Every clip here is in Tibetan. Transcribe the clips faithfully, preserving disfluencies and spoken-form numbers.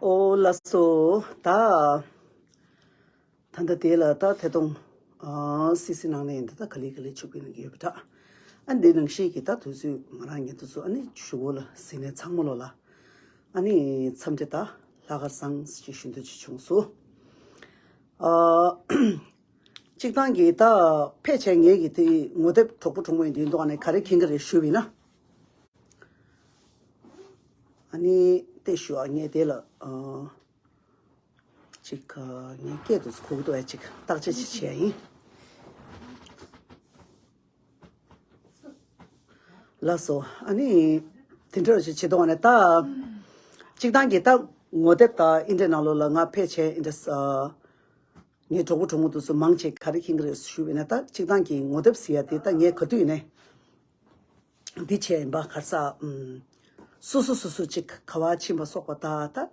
ཨོ་ལགས་སོ། ད་ད་ལྟ་དེ་ལ་ད་ཐད་གཏོང་ཨ་སི་སི་ནང་ནས་ད་ལྟ་ག་ལེ་ག་ལེ་ཆུག་པའི་ནང་ཡོད་པ་འདྲ། ཨ་འདི་ནང་བཞིན་གྱི་ད་དུས་ཚོད་ང་རང་གི་དུས་ཚོད་ཨ་ནི་ཞུ་གོ་ལ་ཟིན་ནས་ཚང་མ་ལོ་ལ་ཨ་ནི་འཚམས་འདྲི་ད་ལྷག་དཀར་བཟང་ཞེས་ཞུ་འདོད་ཅིག་བྱུང་སོང་། ཨ་གཅིག་ཐང་གི་ད་ཕལ་ཆེར་ངེད་ཀྱི་དེ་ངོ་དེབ་གྲོགས་པོ་གྲོགས་མོ་ཡིན་དུས་འདུག་ཨ་ནི་ག་རེ་མཁྱེན་གྱི་རེད་ཞུས་པ་ཡིན་ན། ཨ་ནི་དེ་ཞུ་ཨ་ངས་དེ་ལ་ཨ་ཅིག་ཨ་ངས་སྐད་དུ་གོ་གི་འདུག་ཨ་ཅིག་བརྟག་དཔྱད་ཅིག་བྱས་ཡིན། ལགས་སོ། ཨ་ནི་དེ་འདྲ་ཞིག་བྱེད་དུས་ཨ་ནི་ད་གཅིག་ཐང་གི་ད་ངོ་དེབ་ད་ཨིན་དྲེ་ནང་ལོགས་ལ་ང་ཕལ་ཆེར་ཨིན་དྲེ་ཨ་ངའི་གྲོགས་པོ་གྲོགས་མོ་དེ་ཚོ་མང་ཆེ་ག་རེ་མཁྱེན་གྱི་རེད་ཞུས་པ་ཡིན་ན། ད་གཅིག་ཐང་གི་ངོ་དེབ་ཟེར་ཡ་དེ་ད་ངས་ག་དུས་ཡིན་ནའི་འདི་བྱས་ཡིན་པ་ག་རེ་ཟ། ཨུམ། སོ་སོ་སོ་སོ་གཅིག་ག་བ་ཕྱིན་པ་སོགས་པ་ད་ད་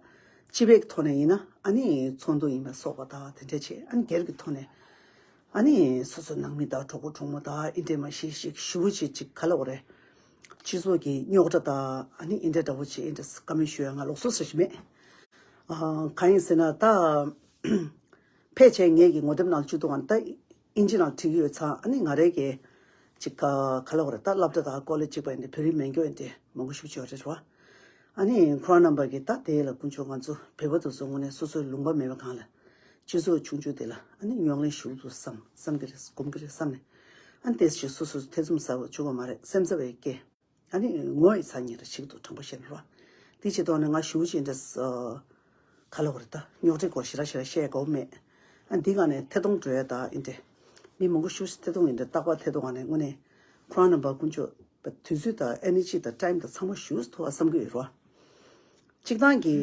སྤྱི་པའི་ཐོག་ནས་ཡིན་ན་ཨ་ནི་ཚོགས་འདུ་ཡིན་པ་སོགས་པ་ད་དེ་འདྲ་བྱས། ཨ་ནི་སྒེར་གྱི་ཐོག་ནས་ཨ་ནི་སོ་སོ་ནང་མི་དང་གྲོགས་པོ་གྲོགས་མོ་དང་ཨིན་དྲེ་མ་གཞི་ཞིག་ཞུ་བ་ཅིག་ཅིག་ག་ལ་འོ་རེད། སྤྱི་ཚོགས་ཀྱི་རྙོག་དྲ་དང་ཨ་ནི་ཨིན་དྲེ་འདྲ་བོ་ཅིག་ཨིན་དྲེ་བཀའ་མོལ་ཞུ་ཡ་ང་ལོགས་སུ་ཟེར་གྱི་མེད། ཨ་གང་ཡིན་ཟེར་ན་ད། ཕལ་ཆེར་ངེད་ཀྱི་ངོ་དེབ་ནང་བཅུག་འདུག་ག་ད་ཨིན་ཇི་ནང་བྲིས་ཡོད་ཙང་ཨ་ནི་ང་རང་གི་ཅིག་ག་ག་ལ་བ་རེད། ད་སློབ་གྲྭ་དང་ཀོ་ལེ་ཇི་གཅིག་པ་ཡིན་ཏེ་བོད་རིགས་མེད་མཁན་ཡིན་ཏེ་མང་པོ་ཞིག་ཡོད་རེད་བ། ཨ་ནི་ཁོ་རང་རྣམ་པ་གིས་ད་དེ་ལ་དཀོན་མཆོག་ང་ཚོ་བོད་པ་དེ་ཚོ་དངོས་གནས་སོ་སོའི་ལུང་པ་མེད་པའི་སྒང་ལ་སྤྱི་ཚོགས་ཆུང་ཆུང་དེ་ལ་ཨ་ནི་རྙོག་གླེང་ཞུ་འདུག་བསམ་བསམ་གི་རེད། སྒོམ་གི་རེད་བསམ་ནས་ཨ་ནི་དེ་ཞིག་སོ་སོ་ཐེ་ཚོམ་ཟ་བ་བཅུག་པ་མ་རེད། སེམས་འཚབ་པའི་སྐད། ཨ་ནི་ངོ་ཡི་ཚ་ཉེ་ར་ཞིག་ཏུ་དྲང་པོ་བཤད་ན་རོ། དེ་བྱེད་དོན་ནི་ང་ཞུ་བཞིན་འདྲ་ས་ག་ལ་བར་ད་རྙོག་དྲའི་སྐོར་ཞེ་དྲག་ཞེ་དྲག་བཤད་དགོས་མེད། ཨ་འདི་ག་ནས་ཐད་གཏོང་འགྲོ་ཡ་ད་ཨིན་ཏེ། མི་མང་པོ་ཞུ་ཞིག་ཐད་གཏོང་ཡིན་འདྲ་རྟག་པར་ཐད་གཏོང་ག་ནས་དངོས་གནས་ཁོ་རང་རྣམ་པ་དཀོན་མཆོག་དུས་ཚོད་དང་ཨེ་ནེ་ཇི་དང་ཊའིམ་དང་ཚང་མ་ཞུ་ཐུབ་པ་བསམ་གི་ཡོད་རོ། གཅིག་ཐང་གི་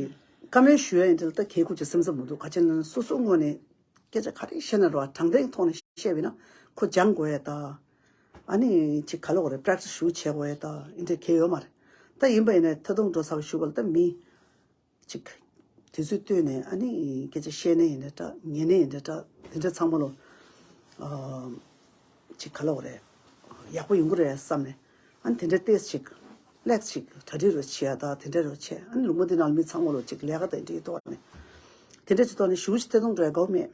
བཀའ་མོལ་ཞུ་ཡ་ཡིན་འདྲ་ད་གལ་ཁུ་ཅི་སེམས་འཚབ་མི་འདུག་ག་ཅི་ན་སོ་སོ་དངོས་ནས། སྐད་ཆ་ག་རེ་བཤད་ན་རོ། དྲང་བདེན་ཐོག་ནས་བཤད་པ་ཡིན་ན་ཁོ་སྦྱང་དགོས་ཡ་ད། ཨ་ནི་ཅིག་ག་ལ་བ་རེད། པྲེག་ཊི་སི་ཞུ་བྱེད་དགོས་ཡ་ད་ཨིན་དྲ་གལ་ཡོད་མ་རེད། ད་ཡིན་པ་ཡིན་ན་ཐད་གཏོང་འགྲོ་ཚར་བ་ཞུ་བ་ལ་ད་མི་ཅིག་དུས་ཚོད་བཏོན་ནས་ཨ་ནི་སྐད་ཆ་བཤད་ནས་ཡིན་ན་འདྲ་ཉན་ནས་ཡིན་ན་འདྲ་དེ་འདྲ་ཚང་མ་ལོ། ཨ་ཅིག་ག་ལ་བ་རེད། ཡག་པོ་ཡོང་གི་རེད་བསམ་ནས། ཨ་ནི་དེ་འདྲ་ཏོག་ཙམ་ཅིག་ལེགས་ཅིག་གྲ་སྒྲིག་རོ་བྱེད་ཡ་ད་དེ་འདྲ་རོ་བྱེད། ཨ་ནི་ལུང་པ་འདི་ནང་ལ་མི་ཚང་མ་ལོ་ཅིག་ལས་ཀ་དང་འདྲེས་ཐོག་ནས་དེ་འདྲ་ཅིག་ཐོག་ནས་ཞུ་ཅིག་ཐད་གཏོང་འགྲོ་ཡ་དགོས་མེད།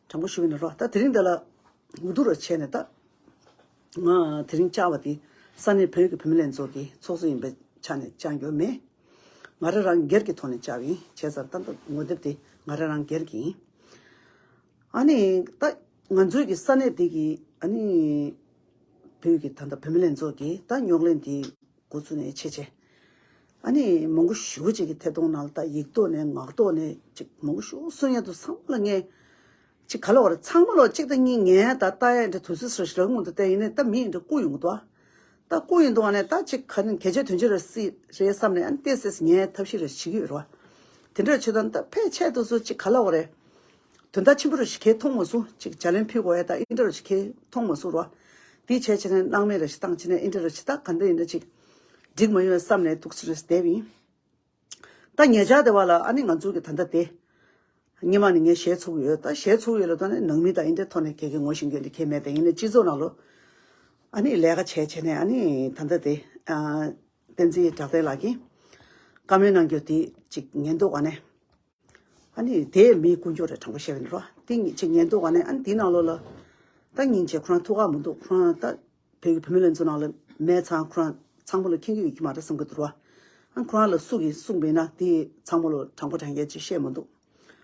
དྲང་པོ་ཞུ་བ་ཡིན་ན་རོ། ད་དེ་རིང་འདི་ལ་འུ་ཐུག་རོ་བྱས་ནས་ད་ང་དེ་རིང་བཅར་བ་དེ་ས་གནས་བོད་ཀྱི་བུད་མེད་ལྷན་ཚོགས་ཀྱི་ཚོགས་གཙོ་ཡིན་པའི་ཆ་ནས་བཅར་རྒྱུ་མེད། ང་རང་རང་སྒེར་གྱི་ཐོག་ནས་བཅར་བ་ཡིན། བྱས་ཙང་ད་ལྟ་ངོ་དེབ་དེ་ང་རང་རང་སྒེར་གྱི་ཡིན། ཨ་ནི་ད་ང་ཚོའི་གི་ས་གནས་དེ་གི་ཨ་ནི་བོད་ཀྱི་ད་ལྟ་བུད་མེད་ལྷན་ཚོགས་ཀྱི་ད་རྙོག་གླེང་དེ་འགོ་བཙུགས་ནས་ཆེ་ཆེ། ཨ་ནི་མང་པོ་ཞེ་པོ་ཅིག་གི་ཐད་གཏོང་ནང་ལ་ད་ཡིག་ཐོག་ནས་ངག་ཐོག་ནས་ཅིག་མང་པོ་ཞེ་པོ་གསུང་ཡ་འདུག་ཚང་མ་ལ་ངས་ཅིག་ག་ལ་བ་རེད། ཚང་མ་ལོ་གཅིག་དང་གཉིས་ཉན་ད་ལྟ་ཡ་འདྲ་དུས་ཚོད་སོ་ཞིག་ལ་སྔོན་དུ་བལྟས་ཡིན་ནས་ད་མི་ཡིན་འདྲ་སྐུ་ཡོང་གི་འདུག་ད་སྐུ་ཡོང་འདུག་ཨ་ནས་ད་ཅིག་ག་ནས་གལ་ཆེ་དོན་ཆེ་རེད་སྲིད་རེད་བསམ་ནས་ཨ་ནི་ཏོག་ཙམ་ཉན་ཐབས་ཤེས་རེ་བྱེད་ཀྱི་ཡོད་རེད་བ། དེ་འདྲ་བྱེད་དང་ད་ཕལ་ཆེར་དུ་ཚོ་ཅིག་ག་ལ་བ་རེད། དོན་དག་ཆེན་པོ་རུ་ཞིག་གས་མཐོང་མ་སོང་། ཅིག་བརྒྱ་ལན་ཕུལ་དགོས་ཡ་ད་ཨིན་དྲ་རུ་ཞིག་གས་མཐོང་མ་སོང་རོ། དེའི་བྱས་བྱས་ནས་སྣང་མེད་རུ་ཞིག་བཏང་བྱས་ནས་ཨིན་དྲ་རུ་ཞིག་ད་ག་འདྲ་ཡིན་ན་ཅིག་འགྲིག་མ་ཡོང་བསམ་ནས་འདུག་ཅི་རུ་བསྡད་པ་ཡིན། ད་ཉེ་ཆར་དེ་བ་ལ་ཨ་ནི་ང་ཚོ་གི་ད་ལྟ་དེ་སྔོན་མ་ནས་ངས་ཞལ་ཚུགས་ཡོད། ད་ཞལ་ཚུགས་ཡོད་ལ་ད་ནི་ནང་མི་དང་ཨིན་དྲའི་ཐོག་ནས་གལ་གལ་ངོ་ཤེས་མཁན་དེ་གལ་མེད་དེ་ཡིན་ནའི་སྤྱི་ཚོགས་ནང་ལོ་ཨ་ནི་ལས་ཀ་བྱས་བྱས་ནས་ཨ་ནི་ད་ལྟ་དེ་ཨ་བསྟན་འཛིན་གྲགས་བརྟན་ལགས་ཀྱིས་བཀའ་མོལ་གནང་རྒྱུ་དེ་ཅིག་ཉན་འདུག་ག་ནས། ཨ་ནི་དེ་མིའི་ཀུན་སྤྱོད་རེད། དྲང་པོ་བཤད་པ་ཡིན་རོ། དེ་ངས་ཅིག་ཉན་འདུག་ག་ནས་ཨ་ནི་དེའི་ནང་ལོགས་ལ་ད་སྙིང་རྗེ་ཁོ་རང་ཐུགས་ཁག་མི་འདུག་ཁོ་རང་ད་བོད་ཀྱི་བུད་མེད་ལྷན་ཚོགས་ནང་ལ་མེད་ཙང་ཁོ་རང་ཚང་མ་ལ་མཁྱེན་གྱི་ཡོད་ཀྱི་མ་རེད་བསམ་གྱི་འདུག་རོ། ཨ་ཁོ་རང་ལ་སུ་གིས་གསུངས་པ་ཡིན་ན་དེ་ཚང་མ་ལ་དྲང་པོ་དྲང་རྐྱང་ཅིག་བཤད་མི་འདུག་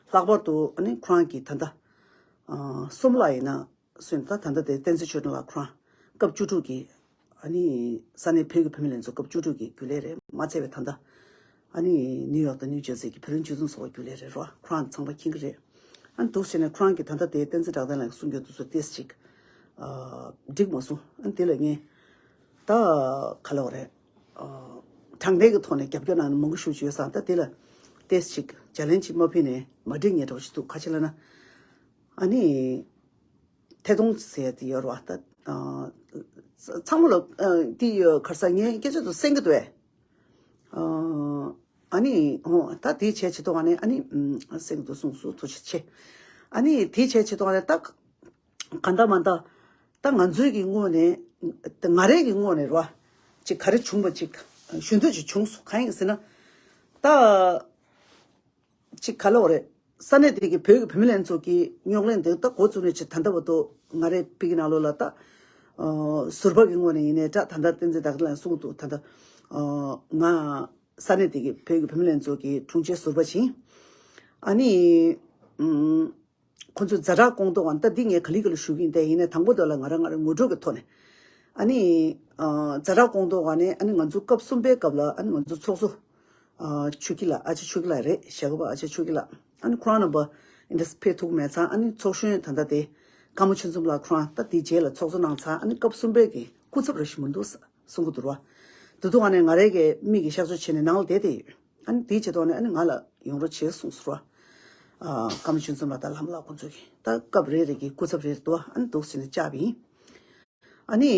ལྷག་པར་དུ་ཨ་ནི་ཁོ་རང་གིས་ད་ལྟ་ཨ་གསུམ་ལ་ཡིན་ན། སོན་ད་ད་ལྟ་དེ་བསྟན་འཛིན་ཆོས་སྒྲོན་ལགས་ཁོ་རང་སྐབས་བཅུ་དྲུག་གི་ཨ་ནི་ས་གནས་བོད་ཀྱི་བུད་མེད་ལྷན་ཚོགས་སྐབས་བཅུ་དྲུག་གི་རྒྱུན་ལས་རེད། མ་ཚད་པའི་ད་ལྟ་ཨ་ནི་ནིའུ་ཡོག་དང་ནིའུ་ཇར་སི་གི་བོད་རིགས་སྤྱི་མཚུངས་ཚོགས་པའི་རྒྱུན་ལས་རེད་རོ། ཁོ་རང་ཚང་མ་མཁྱེན་གྱི་རེད། ཨ་ནི་འདུག་ཟེར་ནས་ཁོ་རང་གིས་ད་ལྟ་དེ་བསྟན་འཛིན་གྲགས་བརྟན་ལགས་གསུང་རྒྱུ་དེ་ཚོ་ཏོག་ཙམ་ཅིག་ཨ་འགྲིག་མ་སོང་། ཨ་ནི་དེ་ལ་ངས་ད་ག་ལ་བ་རེད། ཨ་དྲང་བདེན་གྱི་ཐོག་ནས་རྒྱབ་སྐྱོར་གནང་མཁན་མང་པོ་ཞེ་པོ་ཅིག་ཡོད་ཙང་ད་དེ་ལ་ཏོག་ཙམ་ཅིག་བརྒྱ་ལན་ཅིག་མ་ཕུལ་ནས་མ་འགྲིག་ངེས་འདྲ་བོ་ཞིག་འདུག་ག་ཅི་ལབ་ན། ཨ་ནི། ཐད་གཏོང་ཟེར་ཡ་དེ་ཡོད་རེད་བ། ད་ཨ་ཚང་མ་ལ་ཨ་དེ་ཡོད་ག་རེ་ཟེར་ངས་སྐད་ཆ་དུ་གསན་གྱི་འདུག་ཨེ། ཨ་ཨ་ནི་ཧོ་ད་དེ་བྱས་བྱེད་དོ་ཨ་ནི་ཨ་ནི་ཨམ་གསན་གྱི་འདུག་གསུངས་སོང་། ཐུགས་རྗེ་ཆེ། ཨ་ནི་དེ་བྱས་བྱེད་དོ་ཨ་ནི་ད་ག་འདྲ་མ་འདྲ་ད་ང་ཚོའི་གི་ངོས་ནས་ད་ང་རའི་གི་ངོས་ནས་རེད་བ། ཅིག་ག་རེ་བྱུང་བ་ཅིག་ཞུ་འདོད་ཅིག་བྱུང་སོང་། གང་ཡིན་ཟེར་ན་ད། ཅིག་ག་ལབ་དགོས་རེད། ས་གནས་དེ་གི་བོད་ཀྱི་བུད་མེད་ལྷན་ཚོགས་ཀྱི་རྙོག་གླེང་དེ་ད་འགོ་བཙུགས་ནས་ཅིག་ད་ལྟ་བར་དུ་ང་རའི་པི་ཀི་ནང་ལོགས་ལ་ད་ཨ་ཟུར་པ་གི་ངོས་ནས་ཡིན་ནའི་འདྲ། ད་ལྟ་བསྟན་འཛིན་བདག་ལ་གསུང་གི་འདུག་ད་ལྟ་ཨ་ང་ས་གནས་དེ་གི་བོད་ཀྱི་བུད་མེད་ལྷན་ཚོགས་ཀྱི་དྲུང་ཆེ་ཟུར་པ་ཅིག་ཡིན། ཨ་ནི་ཨུམ། ཁོ་ཚོས་ཛ་དྲག་སྐོང་དོགས་ཨ་ནི་ད་འདི་ངས་ག་ལེ་ག་ལེ་ཞུ་གི་ཡིན། ད་ཡིན་ནའི་དང་པོ་དེ་ལ་ང་རང་ང་རང་ངོ་སྤྲོད་ཀྱི་ཐོག་ནས་ཨ་ནི་ཨ་ཛ་དྲག་སྐོང་དོགས་ཨ་ནི་ཨ་ནི་ང་ཚོ་སྐབས་གསུམ་པའི་སྐབས་ལ་ཨ་ནི་ང་ཚོ་ཚོགས་གཙོ་ཨ་ཆོས་སྐྱིད་ལགས། ཨ་ཅེ་ཆོས་སྐྱིད་ལགས་རེད། ཞྭ་སྒབ་པ་ཨ་ཅེ་ཆོས་སྐྱིད་ལགས། ཨ་ནི་ཁོ་རང་རྣམ་པ་ཨིན་ཌི་ཕེབས་ཐུབ་མེད་ཙང་ཨ་ནི་ཚོགས་གཞོན་ད་ལྟ་དེ་ཀརྨ་ཆོས་འཛོམས་ལགས་ཁོ་རང་ད་དེའི་རྗེས་ལ་ཚོགས་གཙོ་གནང་ཙང་ཨ་ནི་སྐབས་གསུམ་པའི་གི་སྐུ་ཚབ་རེ་ཞིག་མི་འདུག་གསུང་གི་འདུག་ར། དེ་དུས་ཨ་ནི་ང་རའི་གི་མིག་གི་གཤག་བཅོས་བྱས་ནས་ནང་ལ་བསྡད་དེ་ཡོད། ཨ་ནི་དེའི་ཆེད་དུ་ནས་ཨ་ནི་ང་ལ་ཡོང་རོགས་བྱེད་གསུངས་སོང་། ཨ་ཀརྨ་ཆོས་འཛོམས་ལགས་དང་ལྷ་མོ་ལགས་ཁོང་ཚོས་ཀྱིས་ད་སྐབས་རེ་རེ་གི་སྐུ་ཚབ་རེ་རེ་འདུག་ཨ་ནི་འདུག་ཟེར་ནས་བཅར་བ་ཡིན། ཨ་ནི་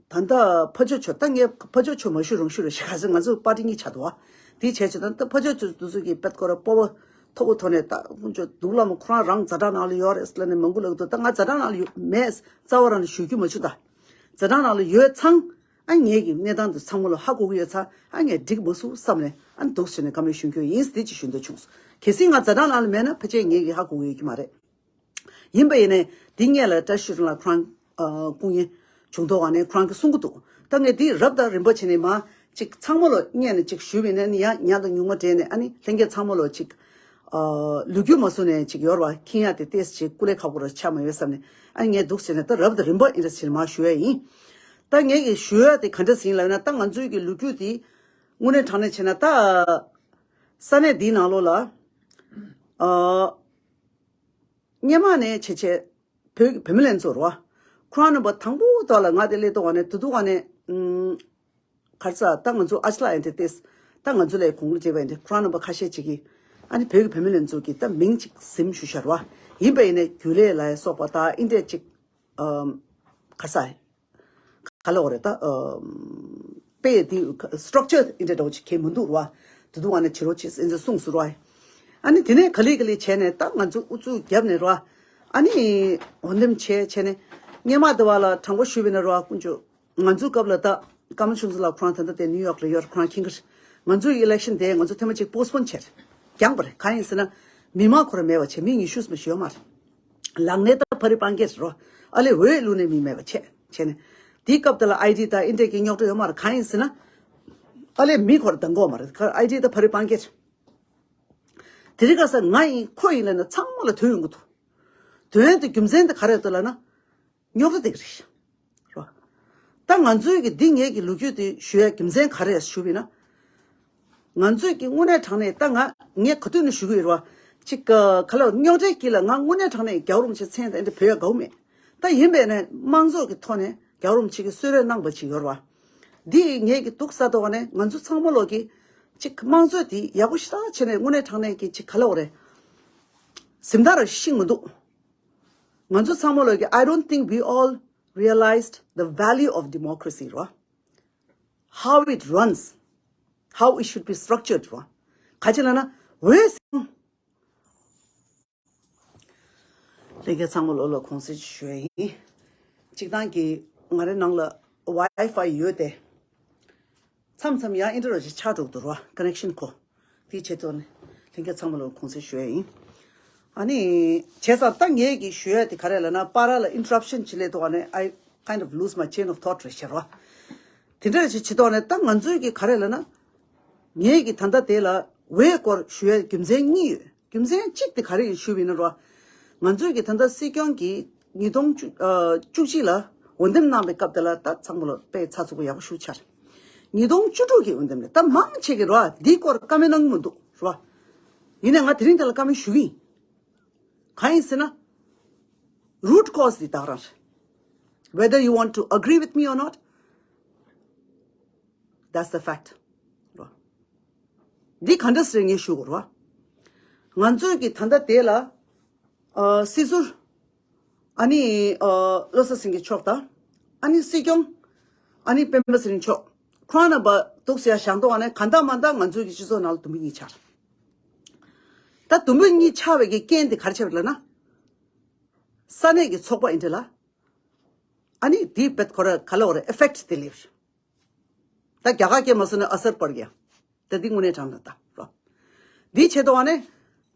ད་ལྟ་ཕ་ཇོ་མཆོག་ད་ངས་ཕ་ཇོ་མཆོག་མ་ཞུ་རུང་ཞུ་རུང་ཞིག་ག་ཚོད་ང་ཚོ་པར་ཊི་གཉིས་ཆགས་འདུག་ཨ། དེའི་ཆེད་དུ་ད་ལྟ་ཕ་ཇོ་མཆོག་དེ་ཚོ་གིས་དཔེ་ཁོ་ར་སྤོབས་པ་མཐོ་པོ་ཐོག་ནས་ད་ཁོང་ཚོ་སྡུག་ལ་མོ་ཁོ་རང་རང་ཛ་དྲག་ནང་ལ་ཡོད་རེད་ཟེར་ལབ་ནས་མང་པོ་ལབ་འདུག་ད་ང་ཛ་དྲག་ནང་ལ་ཡོད་མེད་རྩ་བ་རང་ལ་ཞུ་རྒྱུ་མ་བྱུང་ད། ཛ་དྲག་ནང་ལ་ཡོད་ཚང་། ཨ་ངེད་ཀྱི་གནས་སྟངས་དེ་ཚང་མ་ལ་ཧ་གོ་གི་ཡོད་ཚ། ཨ་ངས་འགྲིག་མ་སོང་བསམ་ནས་ཨ་འདུག་ཟེར་ནས་བཀའ་མོལ་ཞུ་རྒྱུ་ཡིན་ཟེར་ཅིག་ཞུ་འདོད་བྱུང་སོང་། གལ་སྲིད་ང་ཛ་དྲག་ནང་ལ་མེད་ན་ཕལ་ཆེར་ངེད་ཀྱིས་ཧ་གོ་གི་ཡོད་ཀྱི་མ་རེད། ཡིན་པ་ཡིན་ནའི་འདི་སྔས་ལ་བཀྲ་ཤིས་ལགས་ཁོ་རང་ཨ་སྐུ་ངལ་བྱུང་ཐོག་ཨ་ནས་ཁོ་རང་གིས་གསུང་གི་འདུག་ད་ངས་འདི་རབ་དང་རིམ་པ་བྱས་ནས་མ་ཅིག་ཚང་མ་ལ་སྙན་ནས་ཅིག་ཞུས་པ་ཡིན་ན་ནི་ཡང་ཉག་དང་ཉུང་མ་འདྲེས་ནས་ཨ་ནི་ལྷན་རྒྱས་ཚང་མ་ལ་ཅིག་ཨ་ལོ་རྒྱུས་མ་བཟུང་ནས་ཅིག་ཡོད་རེད་བ། མཁྱེན་ཡག་དེ་ཏོག་ཙམ་ཅིག་སྐུ་ལས་ཁག་པོ་ར་ཆགས་མ་ཡོད་བསམ་ནས་ཨ་ནི་ངས་འདུག་ཟེར་ནས་ད་རབ་དང་རིམ་པ་ཨིན་ར་ཟེར་མ་ཞུ་ཡ་ཡིན། ད་ངས་ཀྱི་ཞུ་ཡ་དེ་ག་འདྲ་ཟིན་ལབ་ན་ད་ང་ཚོའི་གི་ལོ་རྒྱུས་དེ་དངོས་གནས་དྲང་གནས་བྱས་ན་ད་ས་གནས་འདིའི་ནང་ལོགས་ལ་ཨ་སྔོན་མ་ནས་བྱས་བྱས་བོད་ཀྱི་བུད་མེད་ལྷན་ཚོགས་རེད་བ། ཁོ་རང་རྣམ་པ་དང་པོ་དག་ལ་ང་དེ་སླེབས་དུས་ནས་དེ་དུས་ནས་ཨུམ། ག་རེ་ཟ་ད་ང་ཚོ་ཨ་ཅེ་ལགས་ཨེ་འདྲ་ཏེས་ད་ང་ཚོ་ལས་གོང་བུ་བྱས་པ་ཨེ་འདྲ་ཁོ་རང་རྣམ་པ་ཁ་ཤས་ཅིག་གིས་ཨ་ནི་བོད་ཀྱི་བུད་མེད་ལྷན་ཚོགས་ཀྱི་ད་མིང་ཅིག་ཟིན་ཞུ་ཤར་བ་ཡིན་པ་ཡིན་ནའི་རྒྱུན་ལས་ལ་སོགས་པ་ད་ཨེ་འདྲ་ཅིག་ཨམ། ག་རེ་ཟ་ག་ལ་འོ་རེད་ད་ཨམ། དཔེ་དེ་སི་ཊྲག་ཅར་ཨེ་འདྲ་འདྲ་བོ་ཅིག་གས་མི་འདུག་ར། དེ་དུས་ནས་བྱེད་རོགས་བྱེད་ཟེར་གསུངས་སོང་ར། ཨ་ནི་དེ་ནས་ག་ལེ་ག་ལེ་བྱས་ནས་ད་ང་ཚོ་ཨུ་ཚུགས་བརྒྱབ་ནས་ར། ཨ་ནི་འོས་འདེམས་བྱས་བྱས་ནས་སྔོན་མ་དེ་བ་ལ་དྲང་པོ་ཞུས་པ་ཡིན་ན་ར་དཀོན་མཆོག་ང་ཚོའི་སྐབས་ལ་ད་ཀརྨ་ཆོས་འཛིན་ལགས་ཁོ་རང་ད་ལྟ་དེ་ནིའུ་ཡོག་ལ་ཡོད་རེད། ཁོ་རང་མཁྱེན་གྱི་རེད། ང་ཚོའི་ཨི་ལེག་ཤན་དེ་ང་ཚོ་ཐེངས་མ་གཅིག་པོ་སི་པོན་བྱས་རེད། འགྱངས་པ་རེད། གང་ཡིན་ཟེར་ན་མི་མང་ཁོ་རང་མེད་པ་བྱས། མི་ཉི་ཤུ་ཙམ་ཞིག་ཡོད་མ་རེད། ལངས་ནས་ད་ཕ་རི་སྤང་གི་རེད་རོ། ཨ་ལས་འོས་བླུགས་ནས་མི་མེད་པ་བྱས་བྱས་ནས། དེའི་སྐབས་དེ་ལ་ཨའི་ཌི་དང་ཨེ་འདྲ་གི་རྙོག་དྲ་ཡོད་མ་རེད། གང་ཡིན་ཟེར་ན་ཨ་ལས་མི་ཁོ་རང་འདང་གོ་མ་རེད། ཁ་ཨའི་ཌི་དང་ཕ་རི་སྤང་གི་རེད། དེ་རིང་ཁ་སང་ང་ཡིན་ཁོ་ཡིན་ལབ་ན་ཚང་མ་ལ་དོན་ཡོང་གི་འདུག་དོན་དེ་རྒྱུ་མཚན་དེ་ག་རེ་འདུག་ལབ་ན། རྙོག་དྲ་དེ་ག་རེད། རོ། ད་ང་ཚོའི་གི་འདི་ངེད་ཀྱི་ལོ་རྒྱུས་དེ་ཞུ་ཡ་རྒྱུ་མཚན་ག་རེ་ཞུ་བ་ཡིན་ན། ང་ཚོས་ཀྱི་དངོས་གནས་དྲང་གནས་ད་ང་ངས་ག་དུས་ནས་ཞུ་གི་ཡོད་རེད་བ། ཅིག་ག་ག་ལ་རྙོག་དྲའི་དཀྱིལ་ལ་ང་དངོས་གནས་དྲང་གནས་རྒྱལ་བ་རིན་པོ་ཆེ་མཚན་དང་འདི་བོད་ཡ་དགའ་བོ་མེད། ད་ཡིན་པས་ན་དམངས་གཙོ་གི་ཐོག་ནས་རྒྱལ་བ་རིན་པོ་ཆེ་གི་གསོལ་རས་གནང་བ་ཅིག་ཡོད་རེད་བ། འདི་ངེད་ཀྱི་སྡུག་ས་དོག་ནས་ང་ཚོ་ཚང་མ་ལོག་གི་ཅིག་དམངས་གཙོ་དེ་ཡག་པོ་ཞེ་དྲག་བྱས་ནས་དངོས་གནས་དྲང་གནས་ཀྱི་ཅིག་ག་ལ་འོ་རེད། གཟིམ་ཐང་ར་ཤིང་མི་འདུག་ང་ཚོ་ཚང་མ་ལོག་གི I don't think we all realized the value of democracy རོ། How it runs, how it should be structured རོ། ག་ཅི་ལབ་ན་འོས། ལྷན་རྒྱས་ཚང་མ་ལོ་ལ་གུང་སེང་ཞུ་ཡ་ཡིན། སྤྱིར་བཏང་གི་ང་རའི་ནང་ལ་ཝའི་ཕའི་ཡོད་དེ། མཚམས་མཚམས་ཡང་ཨིན་ཊར་ནེཊ་ཆག་འགྲོ་གི་འདུག་རོ། ཀ་ནེག་ཤན་ཁོ། དེའི་ཆེད་དུ་ནི་ལྷན་རྒྱས་ཚང་མ་ལ་གུང་སེང་ཞུ་ཡ་ཡིན། ཨ་ནི་བྱས་ཙང་ད་ངས་ཀྱི་ཞུ་ཡ་དེ་ག་རེ་ལབ་ན་པར་ལ་ཨིན་ཊར་རབ་ཤན་བྱེད་ལས་ཐོག་ནས་I kind of lose my chain of thought རེད་ཤག་རོ། དེ་འདྲ་ཞིག་བྱེད་ཐོག་ནས་ད་ང་ཚོའི་གི་ག་རེ་ལབ་ན། ངས་ཀྱི་ད་ལྟ་དེ་ལ་འོས་སྐོར་ཞུ་ཡ་རྒྱུ་མཚན་གཉིས་ཡོད། རྒྱུ་མཚན་གཅིག་དེ་ག་རེ་ཡིན་ཞུས་པ་ཡིན་ན་རོ། ང་ཚོའི་གི་ད་ལྟ་སྲིད་སྐྱོང་གིས་ཉིས་སྟོང་བཅུ་ཨ་བཅུ་གཅིག་ལ་འོས་འདེམས་གནང་བའི་སྐབས་དེ་ལ་ད་ཚང་མ་ལ་དཔེ་ཚགས་ཚུད་པོ་ཡག་པོ་ཞིག་ཆགས། ཉིས་སྟོང་བཅུ་དྲུག་གི་འོས་འདེམས་ནས་ད་མང་ཆེ་གི་རོ་འདིའི་སྐོར་བཀའ་མོལ་གནང་གི་མི་འདུག་རོ། ཡིན་ནའི་ང་དེ་རིང་དེ་ལ་བཀའ་མོལ་ཞུ་གི་ཡིན། གང་ཡིན་ཟེར་ན། root cause འདི་དག་རང་རེད། Whether you want to agree with me or not, that's the fact. འདི་ག་འདྲ་ཟེར་ངས་ཞུ་དགོས་རེད་བ། ང་ཚོའི་གི་ད་ལྟ་དེ་ལ་ཨ་སྲིད་ཟུར་ཨ་ནི་ཨ་བློ་བཟང་སེང་གེ་མཆོག་དང་ཨ་ནི་སྲིད་སྐྱོང་ཨ་ནི་སྤེན་པ་ཚེ་རིང་མཆོག་ཁོ་རང་རྣམ་པ་འདུག་ཟེར་ཡ་བཞག་འདུག་ཨ་ནི་གང་ལྟར་མ་ལྟར་ང་ཚོའི་གི་སྤྱི་ཚོགས་ནང་ལ་དུམ་བུ་གཉིས་ཆགས་རེད། ད་དུམ་བུ་གཉིས་ཆགས་པའི་གི་རྐྱེན་དེ་ག་རེ་ཆགས་པ་རེད་ལབ་ན། ས་གནས་ཀྱི་ཚོགས་པ་ཨིན་དྲ་ལ། ཨ་ནི་དེའི་བེད་ཁོ་ར་ག་ལ་འོ་ར་ཨེ་ཕེག་ཊི་དེ་སླེབས། ད་རྒྱ་གར་སྐད་མ་སོང་ན་ཨ་སར་པར་གྱི་ཡ། ད་འདི་དངོས་གནས་དྲང་གནས་ད་རོ། འདིའི་ཆེད་དུ་ཨ་ནི་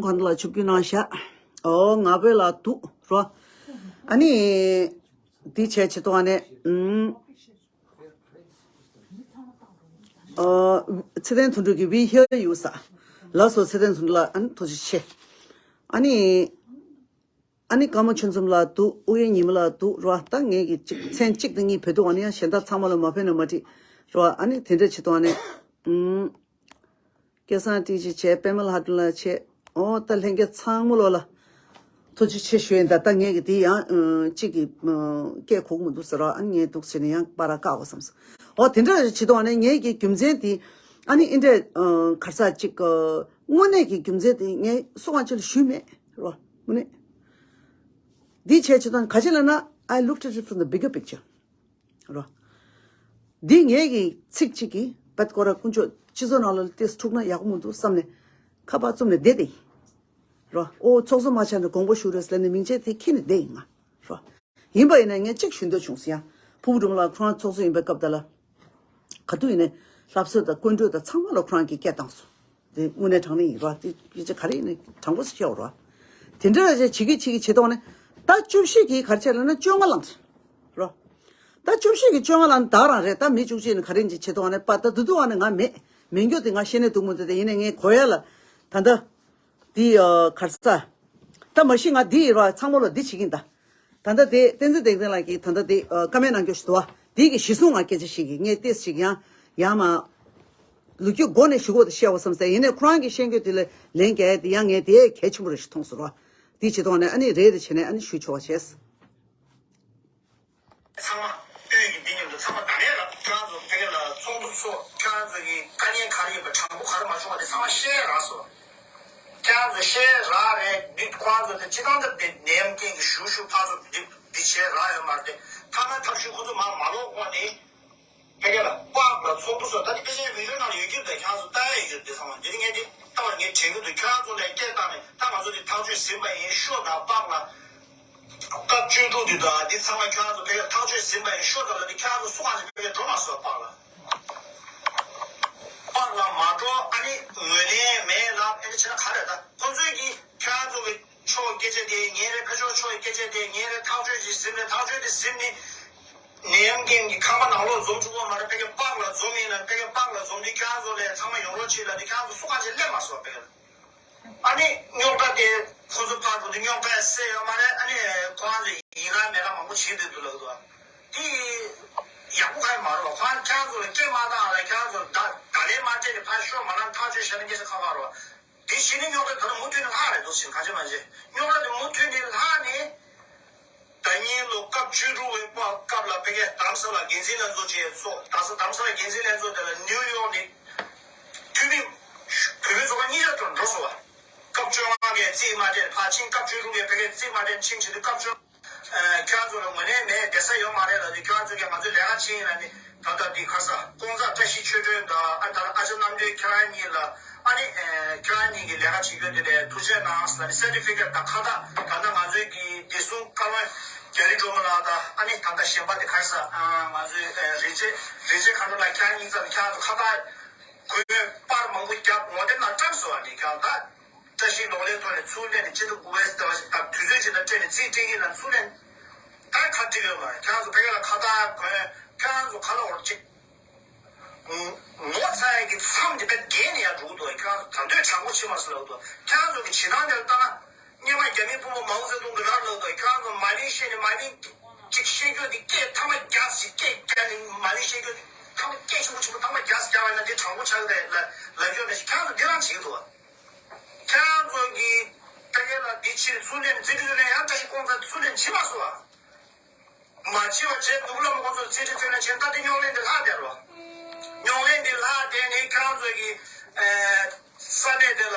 ལམ་གང་ལ་ཆུབ་རྒྱུ་གནང་ཤག་ཨོ་ང་བོད་ལ་འདུག་རོ། ཨ་ནི། འདི་བྱས་བྱེད་དོ་ཨ་ནི། ཨུམ། ཨོ། ཚེ་བརྟན་དོན་གྲུབ་ཀྱི་We Hear You ཟེར། ལགས་སོ་ཚེ་བརྟན་དོན་གྲུབ་ལགས་ཨ་ནི་ཐུགས་རྗེ་ཆེ། ཨ་ནི། ཨ་ནི་ཀརྨ་ཆོས་འཛོམས་ལགས་འདུག་ཨུ་ཡོན་ཉི་མ་ལགས་འདུག་རོ། ད་ངས་ཀྱི་གཅིག་མཚན་གཅིག་དང་གཉིས་བོད་འདུག་ཨ་ནི་ཡང་གཞན་དག་ཚང་མ་ལ་མ་ཕན་ན་མ་འགྲིག་རོ། ཨ་ནི་དེ་འདྲ་བྱེད་དོ་ཨ་ནི། ཨུམ། སྐལ་བཟང་བཀྲ་ཤིས་བྱས། པད་མ་ལྷ་སྒྲོན་ལགས་བྱས། ཨོ་ད་ལྷན་རྒྱས་ཚང་མ་ལོ་ལ་ཐུགས་རྗེ་ཆེ་ཞུ་ཡིན། ད་ད་ངས་ཀྱི་དེ་ཡང་ཨ་གཅིག་གི་ཨ་སྐད་གོ་གི་མི་འདུག་ཟེར་རོ། ཨ་ནི་ངས་འདུག་ཟེར་ནས་ཡང་པར་བཀག་གོ་བསམ་སོང་། ཨོ་དེ་འདྲ་བྱེད་དོ་ཨ་ནི་ངས་ཀྱི་རྒྱུ་མཚན་དེ་ཨ་ནི་ཨིན་འདྲས་གར་ས་གཅིག་དངོས་གནས་ཀྱི་རྒྱུ་མཚན་དེ་ངས་སུ་གང་ཅི་ལ་ཞུས་མེད་རོ། དངོས་གནས་འདི་བྱས་བྱེད་དོ་ག་ཅི་ལ་ན། I looked at it from the bigger picture. རོ། འདི་ངས་ཀྱི་ཚིག་གཅིག་གིས་བད་ཀོ་ར་དཀོན་མཆོག་སྤྱི་ཚོགས་ནང་ལ་ཏེས་འཁྲུག་ན་ཡག་པོ་མི་འདུག་བསམ་ནས་ཁ་པར་བཙུམ་ནས་བསྡད་དེ་ཡིན། རོ། ཨོ་ཚོགས་གཙོ་མ་ཆགས་ནས་དགོངས་པ་ཞུ་རེས་ལབ་ནས་མིང་ཆད་དེ་ཁྱེར་ནས་བསྡད་ཡིན་ང་། རོ། ཡིན་པ་ཡིན་ན་ངས་གཅིག་ཞུ་འདོད་བྱུང་སོང་ཡ། ཕུ་བོ་སྒྲོལ་མ་ལགས་ཁོ་རང་ཚོགས་གཙོ་ཡིན་པའི་སྐབས་དེ་ལ། ག་དུས་ཡིན་ནའི་ལྷ་གསོལ་དང་སྐུ་མགྲོན་དང་ཚང་མ་ལ་ཁོ་རང་གིས་སྐད་བཏང་སོང་། དེ་དངོས་གནས་དྲང་གནས་ཡིན་རོ། དེ་སྐད་ཆ་ག་རེ་ཡིན་ནའི་དྲང་པོ་ཞིག་བཤད་རོ། དེ་འདྲ་བྱས་བྱེད་ཀྱི་བྱེད་ཀྱི་བྱེད་དོ་ནས་ད་བཅུ་བཞི་གི་གར་ཆ་ལ་ན་བཅོ་ལྔ་ལངས་རོ། ད་བཅུ་བཞི་གི་བཅོ་ལྔ་ལངས་ད་རང་རེད། ད་མི་བཅུ་གཅིག་ནས་ག་རེ་ཡིན་ཅིག་བྱེད་དོ་ནས་པ་ད་དུ་དུ་བ་ནས་ང་མེད་མེད་འགྱོ་དེ་ང་ཤེས་ནས་འདུག་མི་འདུག་དེ་ཡིན་ནའི་ངས་གོ་ཡ་ལ་ད་ད། འདི་ཨ་གར་ས། ད་མ་གཞི་ང་འདི་ཡིན་ར་ཚང་མ་ལ་འདི་བྱེད་ཀྱིན་ད། ད་ལྟ་དེ་བསྟན་འཛིན་བདེ་ལྡན་ལགས་ཀྱིས་ད་ལྟ་དེ་ཨ་བཀའ་མོལ་གནང་རྒྱུ་ཞིག་འདུག་བ། འདི་གི་གཞི་བཟུང་ང་སྐད་ཆ་ཞིག་གིས་ངས་ཏེས་ཞིག་ཡང་ ཡང་མ། ལོ་རྒྱུས་སྒོ་ནས་ཞུ་དགོས་དེ་བཤད་འོ་བསམ་སྟེ་ཡིན་ནའི་ཁོ་རང་གི་ཤེས་རྒྱུ་དེ་ལ་ལན་རྒྱག་ཡ་དེ་ཡང་ངས་དེ་གལ་ཆེན་པོ་རེད་ཞུ་མཐོང་སོང་རོ། དེ་བྱེད་དོགས་ནས་ཨ་ནི་རེད་དེ་བྱས་ནས་ཨ་ནི་ཞུ་ཆོག་པ་བྱས། ཚང་མ་དབུས་ཀྱི་འདི་མཉམ་དུ་ཚང་མ་ད་ནས་ལ་ཁྱེད་རང་ཚོ་ཕ་གི་ལ་ཚོགས་འདུ་ཚོགས། ཁྱེད་རང་ཚོ་གི་དཀའ་ངལ་ག་རེ་ཡིན་པ་དྲང་པོ་ག་རེ་མ་བྱུང་བ་དེ་ཚང་མ་བཤད་རག་སོང་། ཁྱེད་རང་ཚོ་བཤད་རག་རེད། འདི་ཁོ་རང་ཚོ་དེ་སྤྱི་བཏང་དེ་ནད་ཡམས་རྐྱེན་གྱི་ཞུ་ཞུ་ཕར་ཚུར་འདི་འདི་བྱས་རག་ཡོད་མ་རེད་དེ། ཐ་ན་ཐབས་ཤེས་ཁོ་ཚོ་མར་མ་ལོག་གོང་ནས་ཕ་གི་ལ་པགས་ལ་ཚོགས་འདུ་སོགས་ད་ནི་ཕལ་ཆེར་བི་ཌིའོ་ནང་ལ་ཡོད་ཀྱི་རེད། ད་ཁྱེད་རང་ཚོ་ལྟ་ཡ་ཡོད་དེ་ཚང་མ་འདི་ནི་ངས་འདི་ལྟ་བ་ངས་དྲན་གྱི་འདུག་ཁྱེད་རང་ཚོ་ལ་སྐད་བཏང་ནས་ད་ང་ཚོ་འདི་ཐག་གཅོད་ཟིན་པ་ཡིན། ཤོག་དང་པགས་ལ། སྐབས་བཅུ་དྲུག་འདི་དང་འདི་ཚང་མ་ཁྱོད་རང་ཚོ་ཕ་གིར་ཐག་གཅོད་ཟིན་པ་ཡིན་ཤོག་དང་ལ་འདི་ཁྱོད་རང་ཚོ་སུ་གང་ཞིག་ཕ་གིར་འགྲོ་མ་སོང་པགས་ལ། པགས་ལ་མ་འགྲོ་ཨ་ནི་ངོས་ལེན་མེད་ལ་ཨ་ནི་བྱས་ན་ག་རེ་ད་ཁོ་ཚོས་ཀྱིས་ཁྱོད་རང་ཚོ་གི་ཕྱོགས་སྐད་ཆ་དེ་ངའི་རེད། ཕ་ཕྱོགས་ཕྱོགས་སྐད་ཆ་དེ་ངའི་རེད། ཐག་གཅོད་ཅིག་ཟིན་རེད། ཐག་གཅོད་དེ་ཟིན་ནི་ནད་ཡམས་རྐྱེན་གྱི་ཁང་པ་ནང་ལོགས་འཛོམས་བཅུག་གོ་མ་རེད། ཕ་གི་པགས་ལ་འཛོམས་ཡིན་ན་ཕ་གི་པགས་ལ་འཛོམས་དུས་ཁྱོད་རང་ཚོ་ལས་ཚང་མ་ཡོང་རོགས་བྱེད་ལ་དུས་ཁྱོད་རང་ཚོ་སུ་གང་ཞིག་སླེབས་མ་སོང་ཕ་གི་ལ། ཨ་ནི་རྙོག་དྲ་དེ་ཁོ་ཚོ་ཕར་འགྲོ་དུས་རྙོག་དྲ་སེལ་ཡོད་མ་རེད། ཨ་ནི་ཁོ་རང་ཚོ་ཡིན་རང་མེད་རང་མང་པོ་བྱེད་འདོད་འདུག་ལབ་འདུག་དེ་ཡག་པོ་གང་ཡང་མ་རེད་བ། ཁོ་རང་ཁྱེད་རང་ཚོ་ལ་སྐད་མ་བཏང་ལ་ཁྱེད་རང་ཚོ་ད་ད་ལན་མ་སྤྲད་ནས་ཕར་ཤོག་མ་ལབ་ཐག་གཅོད་བྱས་ན་སྐད་ཆ་ཁག་ཁག་རེད་བ། དེ་བྱས་ནས་རྙོག་དྲ་ད་ལྟ་མུ་མཐུད་ནས་ལྷག་རེད་འདུག་ཟེར་གང་བྱེད་མ་བྱེད་རྙོག་དྲ་དེ་མུ་མཐུད་ནས་ལྷག་ནས། ཟླ་ཉིན་ལོ་སྐབས་བཅུ་དྲུག་པའི་པ་སྐབས་ལ་ཕ་གིའི་རྡ་རམ་ས་ལ་འགན་འཛིན་ལྷན་ཚོགས་བཅས་ཚོགས། རྡ་ས་རྡ་རམ་ས་ལ་འགན་འཛིན་ལྷན་ཚོགས་དེ་ལ་ནིའུ་ཡོག་ནས་འཐུས་མི་བོད་མི་ཚོགས་པ་གཉིས་ཆ་འགྲོ་འགྲོ་སོང་བ། སྐབས་བཅོ་ལྔ་གིས་རྩིས་མ་སྤྲད་ཕར་ཕྱིན། སྐབས་བཅུ་དྲུག་གིས་ཕ་གིའི་རྩིས་མ་སྤྲད་ཕྱིན་བྱེད་དུས་སྐབས་བཅོ་ཁྱེད་རང་ཚོ་ལ་ངོས་ལེན་མེད། བསྡད་ས་ཡོད་མ་རེད་ལབ་དུས་ཁྱེད་རང་ཚོ་གིས་ང་ཚོའི་ལས་ཀ་བྱེད་ཡིན་ལབ་ནས། ད་ལྟ་འདི་ཁ་ས་ཀོང་ཚ་བཀྲ་ཤིས་ཆོས་སྒྲོན་དང་ཨ་ད་ཨ་ཅག་རྣམ་གྲོལ་ཁྱེད་རང་གཉིས་ལ་ཨ་ནི་ཨེ་ཁྱེད་རང་གཉིས་ཀྱི་ལས་ཀ་བྱེད་རྒྱུ་དེ་ལས་ཐུགས་རྗེ་གནང་ལབ་ནས་སེར་ཊི་ཕི་ཀེཊ་དང་ཁ་བཏགས་ད་ལྟ་ང་ཚོའི་གི་བདེ་སྲུང་བཀའ་བློན་རྒྱ་རི་སྒྲོལ་མ་ལགས་དང་ཨ་ནི་ད་ལྟ་གཞན་པ་དེ་ཁ་ས་ཨ་ང་ཚོའི་ཨེ་རིན་ཆེན་རིན་ཆེན་མཁའ་འགྲོ་ལགས་ཁྱེད་རང་གཉིས་ཙམ་ཁྱེད་རང་ཚོ་ཁ་བཏགས་གོས་པར་མང་པོ་བརྒྱབ་ངོ་དེབ་ནང་བཀྲམ་སོང་བ་ནི་ཁྱེད་རང་ད་བཀྲ་ཤིས་གློག་ཀླད་ཐོག་ནས་ཚུར་ལེན་ནས་སྤྱི་ཟླ་དགུ་པའི་ཟླ་བ་ཞིག་དང་དུས་ཚོད་ཅིག་དང་སྤྲད་ནས་རྩིས་སྤྲད་ཀྱི་ན་ཚུར་ལེན་ད་ཁ་བྲིས་ཡོད་མ་རེད། ཁྱེད་རང་ཚོ་ཕ་གི་ལ་ཁ་བཏགས་གོན་ཁྱེད་རང་ཚོ་ཁ་ལ་འོར་ཅིག་ངོ་ཚ་ཡ་གི་མཚམས་དེ་བས་བརྒལ་ནས་ཡར་འགྲོ་གི་འདུག་ཁྱེད་རང་ཚོ་ད་དུང་དྲང་པོ་བྱེད་མ་སོང་ལབ་འདུག་ཁྱེད་རང་ཚོ་གི་བྱེད་སྟངས་དེ་ལ་ལྟ་ན་སྔོན་མ་རྒྱ་མིའི་དཔོན་པོ་མའོ་ཙེ་ཏུང་གི་ར་ལབ་འདུག་ཁྱེད་རང་ཚོ་མ་ཎི་བཤད་ནས་མ་ཎི་ཅིག་བཤད་རྒྱུ་དེ་སྐད་ཐ་མ་རྒྱག་ཞིག་སྐད་རྒྱག་ནས་མ་ཎི་བཤད་རྒྱུ་དེ་ཐ་མ་སྐད་ཆེན་པོ་ཆེན་པོ་ཐ་མ་རྒྱག་ཞིག་རྒྱག་པ་ཡིན་ན་དེ་དྲང་པོ་ཆགས་ཀྱི་རེད་ལབ་ལབ་རྒྱུ་ནས་ཁྱེད་རང་ཚོ་འདི་རང་བྱེད་ཀྱི་འདུག་ཁྱེད་རང་ཚོ་གི་ཕ་གི་ལ་འདི་ཕྱིར་ཚུར་ལེན་རྩིས་སྤྲོད་ལེན་ཡང་བཀྲ་ཤིས་ཀོང་ཚ་ཚུར་ལེན་བྱེད་མ་སོང་བ། མ་བྱེད་པ་བྱས་ནུབ་ལམ་ཁོ་ཚོར་རྩིས་ཁྲི་རྩིས་ལེན་བྱས་ད་དེ་རྙོག་གླེང་དེ་ལྷག་བསྡད་རོ། རྙོག་གླེང་དེ་ལྷག་བསྡད་ནས་ཁྱེད་རང་ཚོ་གི་ས་གནས་དེ་ལ་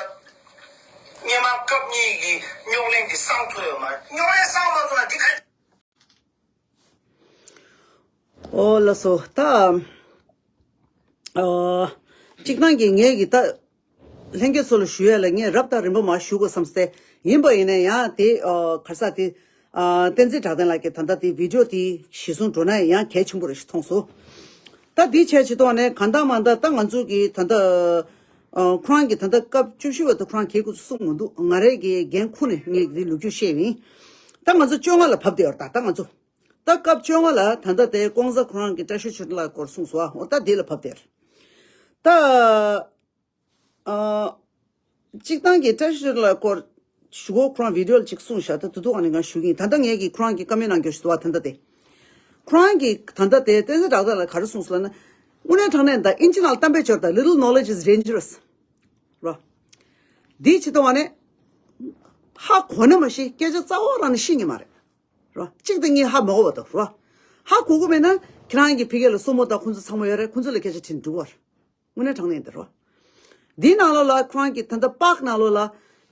སྔོན་མ་སྐབས་གཉིས་ཀྱི་རྙོག་གླེང་དེ་སངས་ཐུབ་ཡོད་མ་རེད། རྙོག་གླེང་སངས་མ་ཐུབ་ན་འདི་ག་ཨོ་ལགས་སོ། ད་ཨ་གཅིག་ནང་གི་ངས་གི་ད་ལྷན་རྒྱས་ཚོ་ལ་ཞུ་ཡ་ལ་ངས་རབ་དང་རིམ་པ་མ་ཞུ་དགོས་བསམ་སྟེ་ཡིན་པ་ཡིན་ན་ཡང་དེ་ཨ་ག་རེ་ཟེར་དེ་ཨ་བསྟན་འཛིན་གྲགས་ལྡན་ལགས་ཀྱིས་ད་ལྟ་དེ་བི་ཌིའོ་དེ་གཞིར་བཟུང་འགྲོ་ན་ཡང་གལ་ཆེན་པོ་རེད་ཞེས་མཐོང་སོང་། ད་དེ་བྱས་ཆེད་དུ་ནས་གང་ལྟར་མ་ལྟར་ད་ང་ཚོ་གི་ད་ལྟ་ཨ་ཁོ་རང་གི་ད་ལྟ་སྐབས་བཅུ་བཞི་པ་དེ་ཁོ་རང་གིས་ཁོ་ཚོ་གསུངས་མི་འདུག་ང་རང་གི་འགན་ཁུར་ནས་ངས་དེ་ལོ་རྒྱུས་བཤད་ཡིན། ད་ང་ཚོ་བཅོ་ལྔ་ལ་བབས་བསྡད་ཡོད་རེད། ད་ད་ང་ཚོ། ད་སྐབས་བཅོ་ལྔ་ལ་ད་ལྟ་དེ་ཀོང་ཟ་ཁོ་རང་གི་བཀྲ་ཤིས་ཆོས་སྒྲོན་ལགས་སྐོར་གསུངས་སོང་ཨ། འོ་ད་དེ་ལ་བབས་དེར། ད་ཨ་གཅིག་ཐང་གི་བཀྲ་ཤིས་ཆོས་སྒྲོན་ལགས་སྐོར་ཞུ་གོ་ཁོ་རང་བི་ཌིའོ་ལ་ཅིག་གསུངས་ཤག་ད་དུ་དུ་ག་ནས་ང་ཞུ་གི་ཡིན། ད་ལྟ་ངས་ཀྱི་ཁོ་རང་གི་བཀའ་མོལ་གནང་རྒྱུ་ཞིག་འདུག་བ། ད་ལྟ་དེ་ཁོ་རང་གི་ད་ལྟ་དེ་བསྟན་འཛིན་གྲགས་ལྡན་ལགས་ག་རེ་གསུངས་སོང་ལབ་ན། དངོས་གནས་དྲང་གནས་ད་ཨིན་ཇི་ནང་གཏམ་དཔེ་སྦྱོར་ད་little knowledge is dangerous རོ། འདིའི་ཆེད་དུ་བ་ནས་ཧ་གོ་ན་མ་གཞི་སྐད་ཆ་རྩ་བ་རང་ནས་ཤེས་ཀྱི་མ་རེད། རོ། གཅིག་དང་གཉིས་ཧ་མ་གོ་བ་དང་རོ། ཧ་གོ་གོ་མེད་ན་ཁྱེད་རང་གི་ཕ་གི་ལ་སྲུ་མོ་དང་ཁོང་ཚོ་ཚང་མ་ཡོད་རེད། ཁོང་ཚོ་ལ་སྐད་ཆ་དྲིས་འགྲོ་གི་རེད། དངོས་གནས་དྲང་གནས་འདི་རོ། འདིའི་ནང་ལོགས་ལ་ཁོ་རང་གི་ད་ལྟ་པགས་ནང་ལོགས་ལ་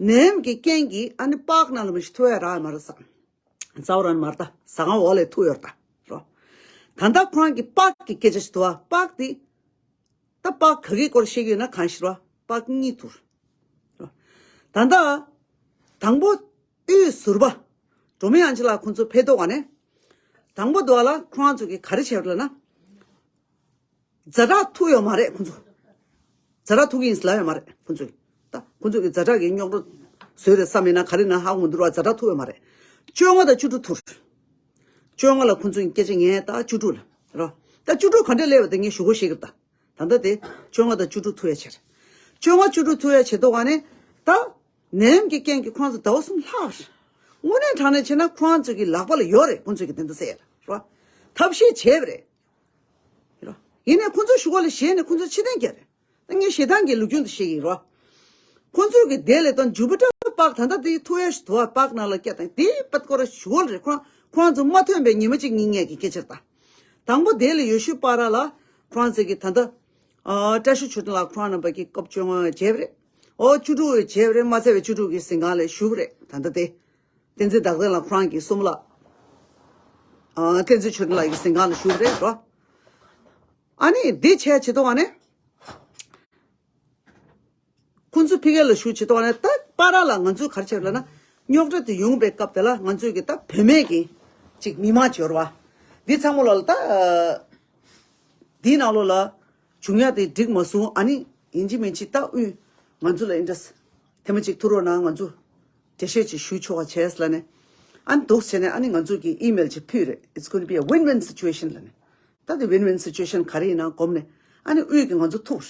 ནད་ཡམས་ཀྱི་རྐྱེན་གྱིས་ཨ་ནི་པགས་ནང་ལ་མ་གཞི་ཐུག་ཡ་རག་ཡ་མ་རེད་ས། རྩ་བ་རང་ནས་མ་རེད། ད་ཟ་ཁང་འོག་ལ་ཐུག་ཡོད་རེད་ད་རོ། ད་ལྟ་ཁོ་རང་གི་པགས་ཀྱི་སྐད་ཆ་ཞིག་འདུག་བ། པགས་འདི། ད་པགས་ག་གི་སྐོར་བཤད་ཀྱི་ཡོད་ན་གང་ཞིག་རོ། པགས་གཉིས་ཐུག་རོ། ད་ལྟ་དང་པོ་དབུས་ཟུར་པ་འགྲོ་མི་ཨང་ཅི་ལགས་ཁོང་ཚོ་ཕེབས་ཐོག་ག་ནས་དང་པོ་དུ་བ་ལ་ཁོ་རང་ཚོ་གིས་ག་རེ་བྱས་པ་ལབ་ན། ཛ་དྲག་ཐུག་ཡོད་མ་རེད་ཁོང་ཚོ། ཛ་དྲག་ཐུག་གི་ཡིན་ཟེར་ལབ་ཡོད་མ་རེད་ཁོང་ཚོས། ད་ཁོང་ཚོ་གིས་ཛ་དྲག་གི་རྙོག་གྲ་བཟོས་རེད་བསམ་ཡིན་ན་ག་རེ་ན་ཧ་གོ་མི་འདུག་ར། ཛ་དྲག་ཐུག་ཡོད་མ་རེད། བཅོ་ལྔ་དང་བཅུ་དྲུག་ཐུག་བཅོ་ལྔ་ལ་ཁོང་ཚོ་གི་སྐད་ཆ་ཉན་ད་བཅུ་དྲུག་ལ་ར། ད་བཅུ་དྲུག་ག་འདྲ་སླེབས་པ་དེ་ངས་ཞུ་སྒོ་བཞེས་ཀྱི་ད། ད་ལྟ་དེ་བཅོ་ལྔ་དང་བཅུ་དྲུག་ཐུག་ཡ་ཆེར། བཅོ་ལྔ་བཅུ་དྲུག་ཐུག་ཡ་ཆེ་ཐོག་ག་ནས་ད་ནད་ཡམས་ཀྱི་རྐྱེན་གྱིས་ཁོང་ཚོ་ཟླ་བ་གསུམ་ལྷག་རེད། དངོས་གནས་དྲང་གནས་བྱས་ན་ཁོང་ཚོ་གི་ལག་པ་ལ་ཡོད་རེད། ཁོང་ཚོ་གི་དེ་འདྲ་ཟེར་ཡ་ལ་ར། ཐབས་ཤེས་བྱས་པ་རེད། ར། ཡིན་ནའི་ཁོང་ཚོ་ཞུ་བ་ལ་ཞེད་ནས་ཁོང་ཚོ་ཕྱི་ཐེངས་བསྐྱལ་རེད། ད་ངས་ཞེ་སྡང་གི་ལུགས་རྒྱུན་དུ་བཤད་ཀྱི་ཡིན་རོ། ཁོང་ཚོས་ཀྱི་དེ་ལས་དང་ཇུ་པི་ཊར་པག་ད་ལྟ་དེའི་ཐུ་ཨེ་ཤི་དུ་བ་པག་ནང་ལ་བསྐྱལ་དང་དེའི་པད་ཀོ་ར་ཞུ་བ་ལ་རེད། ཁོ་རང་ཁོ་རང་ཚོ་མ་ཐོན་པའི་ཉི་མ་གཅིག་གཉིས་སྔས་ཀྱི་སྐད་ཆ་རེད་ད། དང་པོ་དེ་ལས་ཡོད་ཤུལ་པ་ར་ལ་ཁོ་རང་ཚོས་ཀྱི་ད་ལྟ་ཨ་བཀྲ་ཤིས་ཆོས་སྒྲོན་ལགས་ཁོ་རང་རྣམ་པ་གི་སྐབས་བཅོ་ལྔ་བྱས་པ་རེད། ཨོ་བཅུ་དྲུག་བྱས་པ་རེད། མ་ཚད་པའི་བཅུ་དྲུག་གི་གཟིམ་ཁང་ལ་བཞུགས་པ་རེད། ད་ལྟ་དེ་བསྟན་འཛིན་བདག་ལྡན་ལགས་ཁོ་རང་གི་སྲུ་མོ་ལགས་ཨ་བསྟན་འཛིན་ཆོས་སྒྲོན་ལགས་ཀྱི་གཟིམ་ཁང་ལ་བཞུགས་པ་རེད་རོ། ཨ་ནི་འདི་བྱས་བྱེད་དོ་ཨ་ནི། ཁོང་ཚོ་ཕ་གི་ལ་བཞུགས་བྱེད་དོ་ཨ་ནི་ད་པ་ར་ལ་ང་ཚོས་ག་རེ་བྱས་ལབ་ན། རྙོག་དྲ་དེ་ཡོང་པའི་སྐབས་དེ་ལ་ང་ཚོས་ཀྱི་ད་བུད་མེད་ཀྱི་ཅིག་མི་མང་བྱོར་བ། འདི་ཚང་མ་ལོ་ལ་ད་འདིའི་ནང་ལོ་ལ་བྱུང་ཡ་དེ་འགྲིག་མ་སོང་། ཨ་ནི་ཡིན་གཅིག་མིན་གཅིག་ད་དབུས་ང་ཚོ་ལ་ཨིན་ཏྲེས་ཐེངས་མ་གཅིག་ཐུག་རོགས་གནང་། ང་ཚོ་འགྲེལ་བཤད་ཅིག་ཞུ་ཆོག་པ་བྱས་ལབ་ནས། ཨ་ནི་འདུག་བྱས་ནས་ཨ་ནི་ང་ཚོ་གི་ཨི་མེལ་ཅིག་ཕུལ་རེད། It's going to be a win-win situation ལབ་ནས། ད་དེ་win-win situation ག་རེ་ཡིན་ན་སྒོམ་ནས། ཨ་ནི་དབུས་ཀྱི་ང་ཚོ་ཐུག་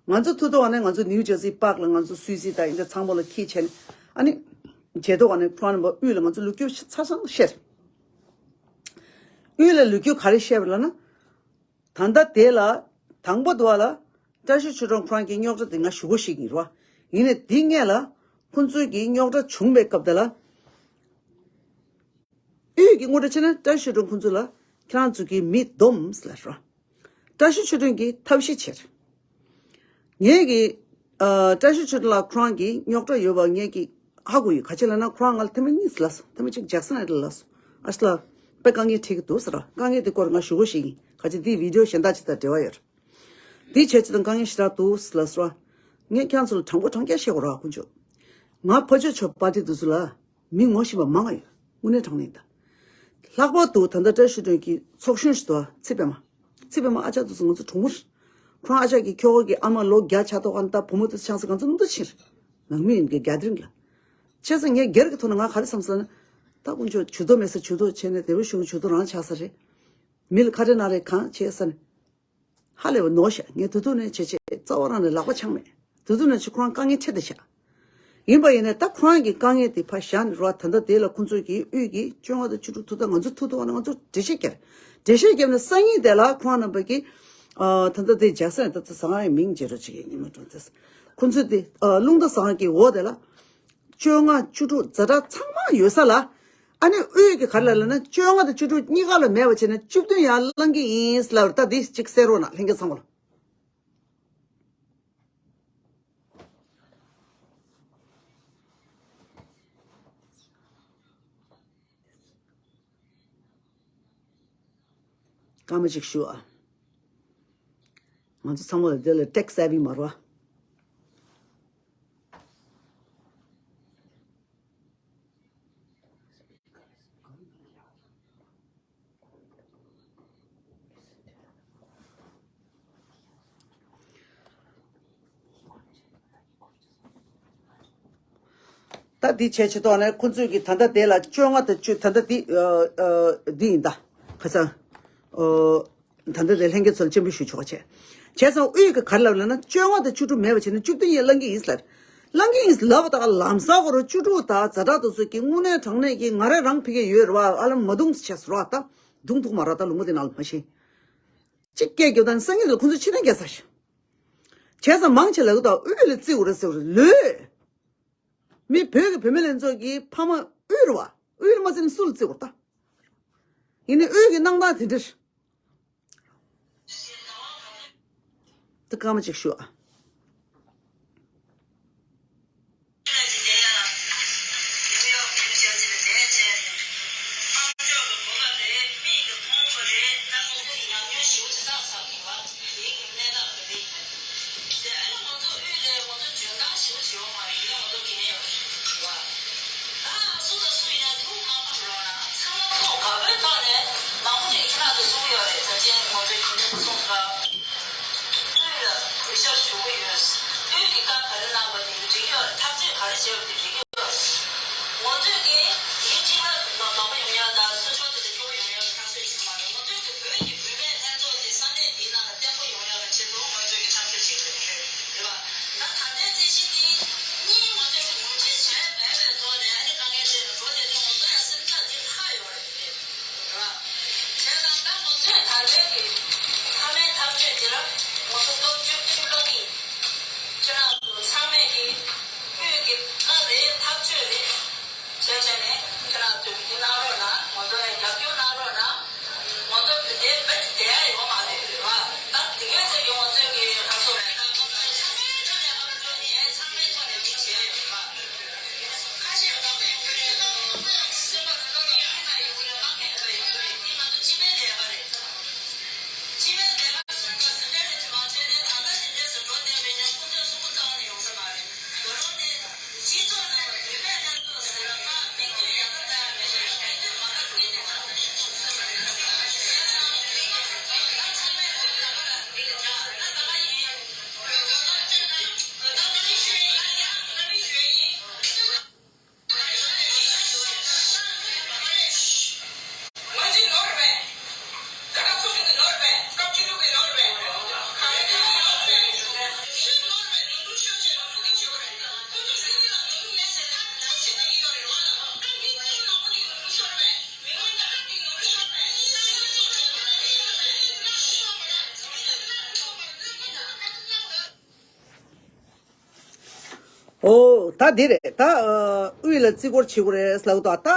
ང་ཚོ་ཐུག་ཐོག་ཨ་ནི་ང་ཚོ་ནིའུ་ཇར་སི་པག་ལ་ང་ཚོ་སུད་སི་དང་ཡིན་ད་ཚང་མ་ལ་ཁྱི་བྱས་ནས། ཨ་ནི་བྱས་ཐོག་ཨ་ནི་ཁོ་རང་རྣམ་པ་དབུས་ལ་ང་ཚོ་ལོ་རྒྱུས་ཆ་ཚང་བཤད། དབུས་ལ་ལོ་རྒྱུས་ག་རེ་བཤད་པ་ལབ་ན། ད་ལྟ་དེ་ལ་དང་པོ་དུ་བ་ལ་བཀྲ་ཤིས་ཆོས་སྒྲོན་ཁོ་རང་གི་རྙོག་དྲ་དེ་ང་ཞུ་གོ་ཞིག་ཡིན་རོ། ཡིན་ནས་དེ་སྔས་ལ་ཁོང་ཚོའི་གི་རྙོག་དྲ་བྱུང་བའི་སྐབས་དེ་ལ། དབུས་ཀྱི་དངོས་འབྲེལ་བྱས་ན་བཀྲ་ཤིས་སྒྲོན་ཁོང་ཚོ་ལ་ཁྱེད་རང་ཚོ་གི་མི་སྡོམ་ལ་རོ། བཀྲ་ཤིས་ཆོས་སྒྲོན་གྱིས་ཐབས་ཤེས་བྱས། ངས་ཀྱི་ཨ་བཀྲ་ཤིས་ཆོས་སྒྲོན་ལགས་ཁོ་རང་གི་རྙོག་དྲ་ཡོད་པ་ངས་ཀྱི་ཧ་གོ་ཡོད། ག་ཅི་ལབ་ན་ཁོ་རང་ང་ལ་ཐེངས་མ་གཉིས་ལབ་སོང་། ཐེངས་མ་གཅིག་ཇེག་སན་ཨེ་ལ་ལབ་སོང་། ཨ་ཤི་ལ་དཔེ་དཀའ་ངལ་འཕྲད་ཀྱི་འདུག་ཟེར་བ། དཀའ་ངལ་དེ་སྐོར་ང་ཞུ་གོ་ཞིག་ཡིན། ག་ཅི་འདི་བི་ཌི་ཡོ་གཞན་དག་ཅིག་དང་འབྲེལ་བ་ཡོད། འདི་བྱས་ཅི་དང་དཀའ་ངལ་ཞེ་དྲག་འདུག་ལབ་སོང་། ངས་ཁྱེད་ཚོ་ལ་དྲང་པོ་དྲང་རྐྱང་བཤད་དགོས་ར་དཀོན་མཆོག་ང་ཕ་ཆོས་ཆོས་པར་ཏི་དེ་ཚོ་ལ་མི་ངོ་ཤེས་པ་མང་ང་ཡོད། དངོས་གནས་དྲང་གནས་ད། ལྷག་པར་དུ་ད་ལྟ་བཀྲ་ཤིས་སྒྲོན་གྱི་ཚོགས་གཞོན་ཞིག་འདུག་ཚེ་པད་མ། ཚེ་པད་མ་ཨ་ཅག་དེ་ཚོ་ང་ཚོ་གྲོགས་མོ་རེད། ཁོ་རང་ཨ་ཅག་གི་ཁྱོ་ག་གི་ཨ་མ་ལོ་བརྒྱ་ཆགས་ཐོག་ཨ་ནི་ད་བུ་མོ་དེ་ཚོ་ཆང་ས་ང་ཚོ་མི་འདུག་ཕྱིར། ནང་མི་ཡིན་གྱི་གྷེ་དི་རིང་ལ། བྱས་ཙང་ངས་སྒེར་གྱི་ཐོག་ནས་ང་ག་རེ་བསམ་སོང་ན། ད་དཀོན་མཆོག་ཇུས་གཏོགས་མེད་ས་ཇུས་གཏོགས་བྱས་ནས་དེ་བོ་གཞུང་ཇུས་གཏོགས་རང་ཆགས་ས་རེད། མི་ལ་ཁ་བྲལ་གནང་རེས་གང་བྱས་ས་ནས། ཧ་ལས་པ་ནོར་ཤག་ངས་དེ་དུས་ནས་བྱས་བྱས་རྩ་བ་རང་ནས་ལག་པ་འཆང་མེད། དེ་དུས་ནས་བྱས་ཁོ་རང་དཀའ་ངལ་འཕྲད་བསྡད་ཤག་ཡིན་པ་ཡིན་ནའི་ད་ཁོ་རང་གི་དཀའ་ངལ་དེ་ཕར་བཞག་ནས་རོ། ད་ལྟ་དེ་ལ་ཁོང་ཚོས་ཀྱི་དབུས་ཀྱི་བཅོ་ལྔ་དང་བཅུ་དྲུག་ཐུག་ད་ང་ཚོ་ཐུག་ཐུག་ང་ཚོ་འགྲེལ་བཤད་བརྒྱབ། འགྲེལ་བཤད་བརྒྱབ་ནས་སང་ཉིན་དེ་ལ་ཁོ་རང་རྣམ་པ་གིས་ཨ་ད་ལྟ་དེ་ཇེག་སན་ད་ལྟ་ཟ་ཁང་ཡི་མིང་བརྗེད་འགྲོ་བྱེད་ཀྱི་ཉི་མ་གྲོང་ཚེ། ཁོང་ཚོས་དེ་ཨ་རླུང་རྟ་ཟ་ཁང་གི་འོག་དེ་ལ། བཅོ་ལྔ་བཅུ་དྲུག་ཛ་དྲག་ཚང་མ་ཡོད་ས་ལ། ཨ་ནི་དབུས་ཀྱི་ག་རེ་ལབ་ན་བཅོ་ལྔ་དང་བཅུ་དྲུག་གཉིས་ཀ་ལ་མེད་པ་བྱས་ན་བཅུ་བདུན་ཡར་བླང་གི་ཡིན་ལབ། ད་འདི་གཅིག་གསན་རོགས་གནང་ལྷན་རྒྱས་ཚང་མ་ལ། སྐར་མ་གཅིག་ཞུ་ཨ། ང་ཚོ་ཚང་མ་ལ་འདི་ལ་ཊེག་སེ་བྷི་མ་རེད་བ། ད་འདི་བྱས་ཆེ་ཐོག་ནས་ཁོ་ཚོས་ཀྱི་ད་ལྟ་དེ་ལ་བཅོ་ལྔ་དང་བཅུ་ད་ལྟ་འདི་ཨ་ཨ་འདི་ཡིན་ད། ཁ་སང་ཨ་ད་ལྟ་དེ་ལྷན་རྒྱས་ཚོ་ལ་སྤྱན་འབུལ་ཞུ་ཆོག་པ་བྱས། བྱས་ཙང་དབུས་ཀྱི་ག་རེ་ལབ་ལབ་ན་བཅོ་ལྔ་དང་བཅུ་དྲུག་མེད་པ་བྱས་ན་བཅུ་བདུན་ཡར་བླང་གི་ཡིན་ལབ། བླང་གི་ཡིན་ལབ་པ་ད་ག་ལམ་སང་ཁོ་རང་བཅུ་དྲུག་དང་ཛ་དྲག་དེ་ཚོ་གི་དངོས་གནས་དྲང་གནས་ཀྱི་ང་རང་རང་ཕ་གི་ཡོད་རེད་བ། ཨ་ལམ་མ་རྡུང་ཟེར་བྱས་སོ་ར། ད་རྡུང་ཐུབ་མ་རེད། ད་ལུང་པ་དེ་ནང་ལ་མ་ཤེས། གཅིག་སྐད་རྒྱབ་དང་སང་ཉིན་ལ་ཁོ་ཚོ་ཕྱི་ནས་རྒྱག་ས་ཤག་བྱས་ཙང་མང་ཆེ་ལབ་ཀྱི་འདུག་དབུས་ལ་བརྩི་དགོས་རེད་ཟེར་བ་རེད་ལོས། མི་བོད་ཀྱི་བུད་མེད་ལྷན་ཚོགས་ཀྱི་ཕ་མ་དབུས་རེད་བ། དབུས་ལ་མ་བརྩི་ན་སུ་ལ་བརྩི་དགོས་རེད་ད། ཡིན་ནའི་དབུས་ཀྱི་གནང་སྟངས་དེ་འདྲ་རེད། ད་སྐར་མ་གཅིག་ཞུ་ཨ། དབུས་ལ་གུས་ཞབས་ཞུ་གི་ཡོད། དབུས་ཀྱི་བཀའ་ག་རེ་གནང་བ་དེ་འགྲིག་ཡོད། ཐག་གཅོད་ག་རེ་བྱས་པ་དེ་འགྲིག་ཡོད། ང་ཚོས་ཀྱིས་ཡིན་གཅིག་ལ་དོགས་པ་ཡོང་ཡ་དང་སུ་ཕྱོགས་དེ་ལ་སྐྱོ་བོ་ཡོང་ཡ་ལ་ཐག་གཅོད་བྱེད་མ་རེད། ང་ཚོས་ཀྱིས་བོད་ཀྱི་བུད་མེད་ལྷན་ཚོགས་དེ་ས་གནས་འདིའི་ནང་ལ་བརྟན་པོ་ཡོང་ཡ་ལ་ཆེད་དུ་ང་ཚོས་ཀྱིས་ཐག་གཅོད་བྱེད་དགོས་རེད། རེད་པ། ད་ད་ལྟའི་རྩོད་གཞི་དེ་གཉིས་ང་ཚོས་ཀྱིས་ངོས་འཛིན་བྱས་མེད་པའི་ཐོག་ནས་ཨ་ནི་དཀའ་ངལ་འཕྲད་ནས་འགྲོ་བསྡད་དུས་ང་ཚོ་ཡང་སེམས་ཐག་ཅིག་ཧ་ཡོད་རེད། རེད་པ། བྱས་ཙང་ད་ང་ཚོས་ད་ལྟའི་གི་མཐའ་མའི་ཐག་གཅོད་དེ། ད་འདི་རེད་ད། དབུས་ལ་རྩིས་སྐོར་བྱེད་དགོས་རེད་ལབ་འདུག་ད་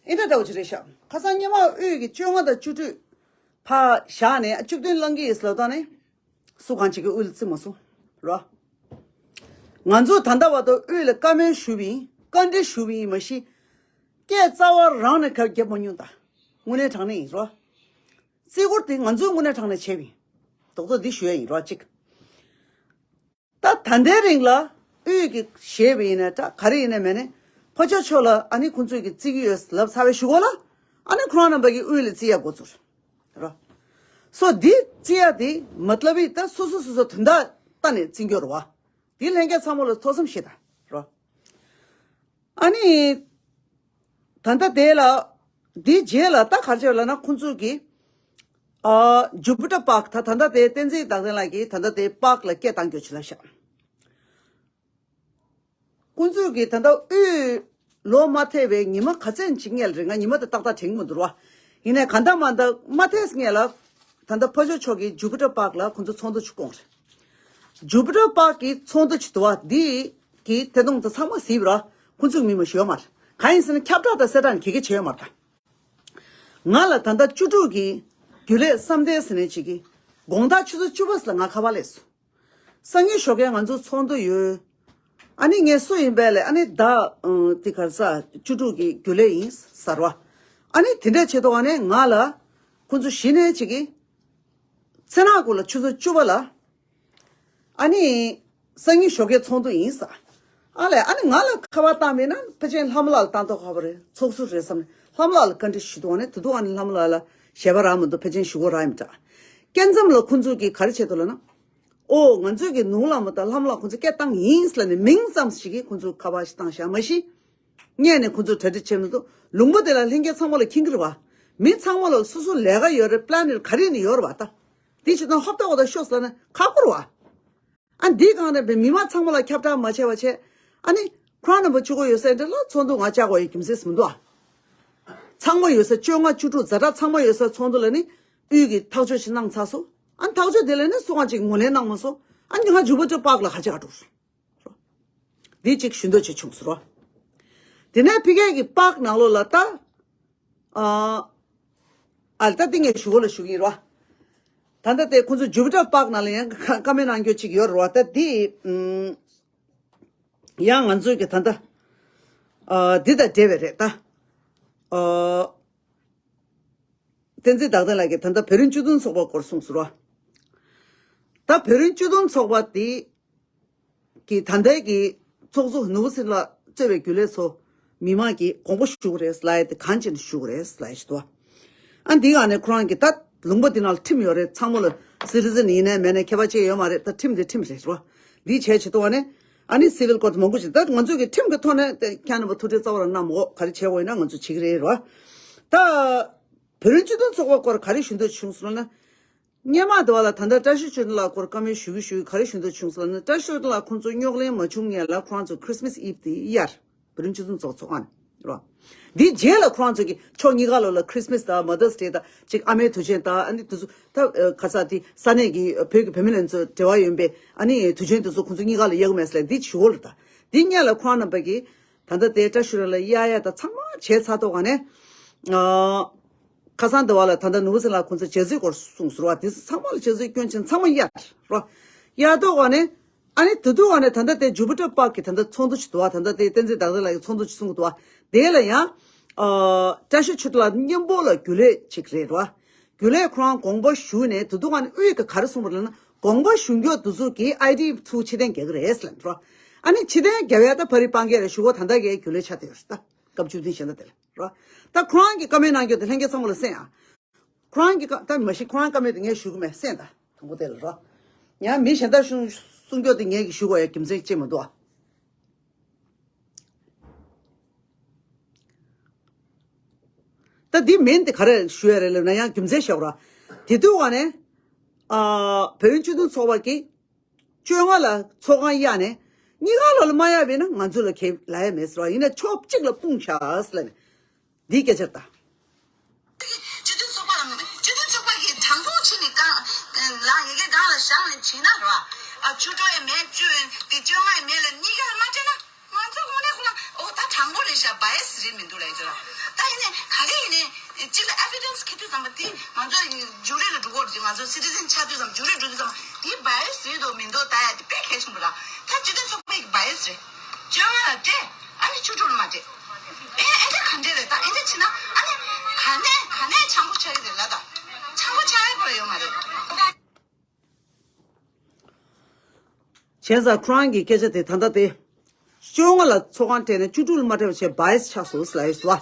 ཨེ་འདྲ་འདྲ་བོ་ཅིག་རེད་ཤག་ཁ་སང་སྔོན་མ་དབུས་ཀྱི་བཅོ་ལྔ་དང་བཅུ་དྲུག་ཕར་བཞག་ནས་བཅུ་བདུན་བླང་གི་ཡིན་ལབ་འདུག་ནས། སུ་གང་ཅིག་གིས་དབུས་ལ་རྩིས་མ་སོང་། རོ། ང་ཚོ་ད་ལྟ་བར་དུ་དབུས་ལ་བཀའ་མོལ་ཞུས་པ་ཡིན། བཀའ་འདྲི་ཞུས་པ་ཡིན་མ་གཞི། སྐད་རྩ་བ་རང་ནས་ཁ་བརྒྱབ་མ་མྱོང་ད། དངོས་གནས་དྲང་གནས་ཡིན་རོ། རྩིས་སྐོར་དེ་ང་ཚོས་དངོས་གནས་དྲང་གནས་བྱས་པ་ཡིན། རྡོག་རྡོག་འདི་ཞུ་ཡ་ཡིན་རོ་གཅིག་ད་ད་ལྟའི་རིང་ལ་དབུས་ཀྱི་བཞེས་པ་ཡིན་ན་འདྲ་ག་རེ་ཡིན་ན་མེད་ནས་ཕར་ཕྱོགས་ཕྱོགས་ལ་ཨ་ནི་ཁོང་ཚོས་ཀྱི་རྩིས་ཀྱི་ཡོད་ལབ་ཚར་བའི་གཞུག་གུ་ལ་ཨ་ནི་ཁོ་རང་རྣམ་པ་གིས་དབུས་ལ་རྩིས་ཡ་འགོ་ཚུགས་རོ། སོ་འདི་རྩིས་ཡ་དེ་མ་ལྟ་བུའི་ད་སོ་སོ་སོ་སོ་དོན་དག་ལྟ་ནས་རྩིས་འགྱུར་བ། དེ་ལྷན་རྒྱས་ཚང་མ་ལ་ཐུགས་བསམ་བཞེས་དང་རོ། ཨ་ནི། ད་ལྟ་དེ་ལ། འདིའི་རྗེས་ལ་ད་ག་རེ་བྱས་ལབ་ན་ཁོང་ཚོས་ཀྱི། ཨ། ཇུ་པི་ཊར་པཱག་ད་ད་ལྟ་དེ་བསྟན་འཛིན་རྟག་བརྟན་ལགས་ཀྱིས་ད་ལྟ་དེ་པཱག་ལ་སྐད་བཏང་རྒྱུ་ཅིག་ལབ་ཤག་ཁོང་ཚོས་ཀྱི་ད་ལྟ་དབུས་ལོ་མ་ཐེ་བའི་ཉི་མ་ག་ཚད་ཅིག་སྔོན་ལ་རེད། ང་ཉི་མ་དེ་ཏག་ཏག་དྲན་གྱི་མི་འདུག་ར། ཡིན་ནའི་ག་འདྲ་མ་འདྲ་མ་ཐེ་སྔོན་ལ། ད་ལྟ་ཕར་ཕྱོགས་ཕྱོགས་ཀྱི་ཇུ་པི་ཊར་པཱག་ལ་ཁོང་ཚོ་ཚོགས་འདུ་ཅིག་བསྐོངས་རེད། ཇུ་པི་ཊར་པཱག་གི་ཚོགས་འདུ་ཅིག་འདུག་བ་འདི་གི་ཐད་གཏོང་དེ་ཚང་མ་གཟིགས་པ་ར་ཁོང་ཚོས་མི་མ་ཞུ་ཡོད་མ་རེད། གང་ཡིན་ཟེར་ན་ཁྱབ་བསྒྲགས་དང་གསལ་བསྒྲགས་ནི་ག་གེ་བྱས་ཡོད་མ་རེད་ད། ང་ལ་ད་ལྟ་བཅུ་དྲུག་གི་རྒྱུན་ལས་བསམ་གཏན་ཟེར་ནས་ཅིག་གིས་དགོང་དག་ཆུ་ཚོད་བཅུ་པ་ཙམ་ལ་ང་ཁ་པར་སླེབས་སོང་། སང་ཉིན་ཞོགས་ཀས་ང་ཚོ་ཚོགས་འདུ་ཡོད། ཨ་ནི་ངས་སུ་ཡིན་པས་ལས་ཨ་ནི་ད་ཨང་དེ་ག་རེ་ཟ་བཅུ་དྲུག་གི་རྒྱུན་ལས་ཡིན་ཟེར་བ། ཨ་ནི་དེ་འདྲས་བྱེད་དུས་ཨ་ནི་ང་ལ་ཁོང་ཚོ་གཞི་ནས་ཅིག་གིས་མཚན་ནག་གུ་ལ་ཆུ་ཚོད་བཅུ་པ་ལ། ཨ་ནི། སང་ཉིན་ཞོགས་ཀས་ཚོགས་འདུ་ཡིན་ཟེར། ཨ་ལས་ཨ་ནི་ང་ལ་ཁ་པར་བཏང་མེད་ན་ཕལ་ཆེར་ལྷ་མོ་ལགས་ལ་བཏང་ཐོག་ཁ་པར་རེད་ཚོགས་ཟུར་རེད་བསམ་ནས་ལྷ་མོ་ལགས་ལ་བཀའ་འདྲི་ཞུ་དུས་ཨ་ནི་དེ་དུས་ཨ་ནི་ལྷ་མོ་ལགས་ལ་ཞལ་པར་རག་མི་འདུག་ཕལ་ཆེར་ཞུ་དགོས་རག་ཡིན་འདྲ། སྐབས་མཚམས་ལ་ཁོང་ཚོས་ཀྱིས་ག་རེ་བྱེད་འདུག་ལབ་ན། ཨོ་ང་ཚོས་ཀྱི་ནུ་བོ་ལྷ་མོ་དང་ལྷ་མོ་ལགས་ཁོང་ཚོས་སྐད་བཏང་ཡིན་ཟེར་ལབ་ནས་མིང་ཙམ་ཞིག་གིས་ཁོང་ཚོས་ཁ་པར་ཞིག་བཏང་བཞག་མ་གཞི། སྔོན་ནས་ཁོང་ཚོས་གྲ་སྒྲིག་བྱས་མི་འདུག་ལུང་པ་དེ་ལ་ལྷན་རྒྱས་ཚང་མ་ལ་མཁྱེན་གྱི་རེད་བ། མི་ཚང་མ་ལ་སོ་སོ་ལས་ཀ་ཡོད་རེད་པི་ལན་ཡོད་རེད་ག་རེ་ནས་ཡོད་རེད་བ་ད། དེ་བྱེད་སྟངས་ཧོབ་ཏེ་འོ་ད་ཤོག་ཟེར་ན་ཁག་པོ་རེད་བ། ཨ་འདི་གང་རེད་པས་མི་མང་ཚང་མ་ལ་ཁྱབ་བསྒྲགས་མ་བྱས་པ་བྱས། ཨ་ནི་ཁོ་རང་རྣམ་པ་གཅིག་པོ་ཡོད་སའི་འདྲ་ལ་ཚོགས་འདུ་ང་བཅར་དགོས་ཡོད་རྒྱུ་མཚན་ཟེར་མི་འདུག་ཨ། ཚང་མ་ཡོད་ས་བཅོ་ལྔ་བཅུ་དྲུག་ཛ་དྲག་ཚང་མ་ཡོད་ས་ཚོགས་འདུ་ལ་ནི་དབུས་ཀྱི་ཐག་གཅོད་ཅིག་གནང་ཚར་སོང་། ཨ་ནི་ཐག་གཅོད་དེ་ལ་ནི་སུ་གང་ཅིག་ངོས་ལེན་གནང་མ་སོང་། ཨ་ནི་ང་ཇུ་པི་ཊར་པཱག་ལ་ག་ཅིག་ག་འགྲོ། འདི་གཅིག་ཞུ་འདོད་ཅིག་བྱུང་སོང་རོ། དེ་ནས་ཕ་གི་གི་པཱག་ནང་ལོགས་ལ་ད། ཨ། ཨ་ད་ཏིང་ངེ་ཞུ་གོ་ལ་ཞུ་གི་རོ། ད་ལྟ་དེ་ཁོང་ཚོ་ཇུ་པི་ཊར་པཱག་ནང་ལ་ཡང་བཀའ་མོལ་གནང་རྒྱུ་ཅིག་ཡོད་རོ། ད་འདི་ཨམ། ཡང་ང་ཚོས་ཀྱི་ད་ལྟ། ཨ། འདི་དང་འབྲེལ་བའི་རེད་ད། ཨ། བསྟན་འཛིན་རྟག་བརྟན་ལགས་ཀྱིས་ད་ལྟ་བོད་རིགས་སྤྱི་མཐུན་ཚོགས་པ་སྐོར་གསུངས་སོང་རོ། ད་བོད་རིགས་སྤྱི་མཐུན་ཚོགས་པ་འདི། གི་ད་ལྟའི་གི་ཚོགས་གཙོ་ནོར་བུ་ཚེ་རིང་ལགས་གཙོས་པའི་རྒྱུན་ལས་ཚོ་མི་མང་གིས་དགོངས་པ་ཞུ་དགོས་རེད་ལབ་ཡ་དེ་གང་བྱས་ནས་ཞུ་དགོས་རེད་ལབ་ཡ་ཞིག་འདུག་ཨ་འདི་ག་ནས་ཁོ་རང་གིས་ད་ལུང་པ་འདི་ནང་ལ་ཁྲིམས་ཡོད་རེད། ཚང་མ་ལ་སི་ཊི་ཛན་ཡིན་ནའི་མེད་ནའི་ཁྱད་པར་ཅི་ཡོད་མ་རེད། ད་ཁྲིམས་དེ་ཁྲིམས་རེད་རོ། འདི་བྱས་བྱེད་དུས་ཨ་ནི་ཨ་ནི་སི་ཝིལ་ཀོར་ཊི་མང་པོ་ཞིག་ད་ང་ཚོས་ཀྱི་ཁྲིམས་ཀྱི་ཐོག་ནས་དེ་ཁྱེད་རྣམ་པ་ཐུགས་ཁྲལ་རྩ་བ་རང་གནང་མི་དགོས། ག་རེ་བྱེད་དགོས་ཡིན་ན་ང་ཚོས་བྱེད་ཀྱི་རེད་རོ། ད་བོད་རིགས་སྤྱི་མཐུན་ཚོགས་པ་སྐོར་ག་རེ་ཞུ་འདོད་བྱུང་སོང་ན། སྔོན་མ་དེ་བ་ལ་ད་ལྟ་བཀྲ་ཤིས་ཆོས་སྒྲོན་ལགས་སྐོར་བཀའ་མོལ་ཞུ་གི་ཞུ་གི་ག་རེ་ཞུ་འདོད་བྱུང་སོང་ལབ་ན། བཀྲ་ཤིས་ཆོས་སྒྲོན་ལགས་ཁོང་ཚོ་རྙོག་གླེང་མ་བྱུང་སྔོན་ལ་ཁོ་རང་ཚོ་ཁྲི་སི་མ་སི་ཨིབ་དེ་དབྱར་བོད་རིགས་སྤྱི་མཐུན་ཚོགས་ཚོགས་ཁང་རོ། འདིའི་རྗེས་ལ་ཁོ་རང་ཚོ་གི་ཕྱོགས་གཉིས་ཀ་ལོགས་ལ་ཁྲི་སི་མ་སི་དང་མ་དར་སི་ཌེ་དང་ཅིག་ཨ་མའི་དུས་ཆེན་དང་ཨ་ནི་དེ་ཚོ་ད་ག་ས་དེ་ས་གནས་ཀྱི་བོད་ཀྱི་བུད་མེད་ལ་ཚོ་འབྲེལ་བ་ཡོད་པའི་ཨ་ནི་དུས་ཆེན་དེ་ཚོ་ཁོང་ཚོ་གཉིས་ཀ་ལ་གཡར་གི་མེད་ཟེར་ལ་འདི་ཞུ་གོ་ལ། ད་འདི་སྔོན་ལ་ཁོ་རང་རྣམ་པ་གི་ད་ལྟ་དེ་བཀྲ་ཤིས་ལགས་ལ་གཡར་ཡ་ད་ཚང་མ་བྱས་ཚར་ཐོག་ག་ནས། ཨ། ཁ་སང་དེ་བ་ལ་ད་ལྟ་ནོར་བུ་ཚེ་ལགས་ཁོང་ཚོ་བྱས་རྗེས་སྐོར་གསུངས་སོང་ར། དེ་ཚོ་ཚང་མ་ལ་བྱས་རྗེས་སྐྱོན་ཅན་ཚང་མ་གཡར་ར། གཡར་ཐོག་ག་ནས་ཨ་ནི་དེ་དུས་ག་ནས་ད་ལྟ་དེ་ཇུ་པི་ཊར་པཱག་གི་ད་ལྟ་ཚོགས་འདུ་ཞིག་འདུག་བ། ད་ལྟ་དེ་བསྟན་འཛིན་བདག་ལྡན་ལགས་ཀྱི་ཚོགས་འདུ་ཞིག་གསུངས་འདུག་བ། དེ་ལ་ཡང་ཨ། བཀྲ་ཤིས་ཆོས་སྒྲོན་ལགས་མཉམ་པོ་ལ་རྒྱུན་ལས་ཅིག་རེད་ར། རྒྱུན་ལས་ཁོ་རང་དགོངས་པ་ཞུས་ནས་དེ་དུས་ག་ནས་དབུས་ཀྱི་ག་རེ་གསུངས་པ་རེད་ལབ་ན། དགོངས་པ་ཞུ་མཁན་དེ་ཚོ་གིས་ཨའི་ཌི་ཚུར་ཕྱིར་འཐེན་རྒྱག་གི་རེད་ཟེར་ལབ་འདུག་ཨ་ནི་ཕྱིར་འཐེན་རྒྱག་ཡ་ད་ཕ་རི་སྤང་གི་རེད་ཞུ་གོ། ད་ལྟ་གའི་རྒྱུན་ལས་ཆགས་བསྡད་ཡོད་རེད་ད། སྐབས་བཅུ་བདུན་གཞན་དག་དེ་ལ་ར། ད་ཁོ་རང་གི་བཀའ་མོལ་གནང་རྒྱུ་དེ་ལྷན་རྒྱས་ཚང་མ་ལ་གསན་ཨ། ཁོ་རང་གི་བཀའ་ད་མ་གཞི་ཁོ་རང་བཀའ་མོལ་དེ་ངས་ཞུ་གི་མེད་གསན་ད་དང་པོ་དེ་ལ་ར། ཡང་མི་གཞན་དག་གསུང་གསུང་རྒྱུ་དེ་ངས་ཀྱི་ཞུ་དགོས་ཡ་རྒྱུ་མཚན་ཅིག་མི་འདུག་ཨ། ད་འདི་མིན་དེ་ག་རེ་ཞུ་ཡ་རེད་ལབ་ན་ཡང་རྒྱུ་མཚན་བཤད་ར། དེ་དུས་ག་ནས་ཨ། བོད་རིགས་སྤྱི་མཐུན་ཚོགས་པ་གིས་བཅོ་ལྔ་ལ་ཚོགས་ཁང་གཡར་ནས་གཉིས་ཀ་ལོགས་ལ་མ་གཡར་བས་ན་ང་ཚོ་ལ་ཁེ་ལ་ཡ་མེད་ཟེར་བ་ཡིན་ན་ཕྱོགས་གཅིག་ལ་སྤུངས་བཞག་ཟེར་ལབ་ནས་འདི་སྐད་ཆ་ད། སྤྱི་མཐུན་ཚོགས་པ་ལ་སྤྱི་མཐུན་ཚོགས་པ་གིས་དྲང་པོ་བྱས་ནས་གང་ལ་ཡི་གེ་སྒང་ལ་བཞག་ནས་བྱས་ན་ར། ཨ་བཅུ་དྲུག་ཡི་མེད་བཅུ་ཡི་དེ་བཅོ་ལྔ་ཡི་མེད་ལ་གཉིས་ཀ་ལ་མ་སྤྲད་ན། དང་པོ་རེད་ཤག་བྷའི་ཨེ་སི་རེད་མི་འདུག་ལབ་ཡོད་ར། ད་ཡིན་ནའི་ག་རེ་ཡིན་ནའི་སྤྱི་ལ་ཨེ་བི་ཌེན་སི་འཁྱེར་དུས་ཙམ་པ་དེ་ང་ཚོ་འཇུ་རི་ལ་འགྲོ་གི་རེད། ང་ཚོ་སི་ཊི་ཛན་ཆགས་དུས་ཙམ་འཇུ་རི་འགྲོ་དུས་ཙམ་དེ་བྷའི་ཨེ་སི་རེད་འདུག་མི་འདུག་ལྟ་ཡ་དེ་དཔེ་གལ་ཆེན་པོ་ར། ད་སྤྱི་མཐུན་ཚོགས་པའི་བྷའི་ཨེ་སི་རེད། བཅོ་ལྔ་ལ་སྤྲད། ཨ་ནི་བཅུ་དྲུག་ལ་མ་སྤྲད། ཨེ་ཨེ་འདྲ་ག་འདྲ་རེད། ད་ཨེ་འདྲ་བྱས་ན་ཨ་ནི་ག་ནས་ག་ནས་འཆམ་པོ་ཆགས་ཀྱི་རེད་ལ། ད་འཆམ་པོ་ཆགས་ཡ་པོ་ཡོད་མ་རེད། བྱས་ཙང་ཁོ་རང་གི་སྐད་ཆ་དེ་ད་ལྟ་དེ། བཅོ་ལྔ་ལ་ཚོགས་ཁང་སྤྲད་ནས་བཅུ་དྲུག་ལ་མ་སྤྲད་པ་བྱས་བྷའི་ཨེ་སི་ཆགས་སོང་ལབ་ཡོད་ཟེར་བ།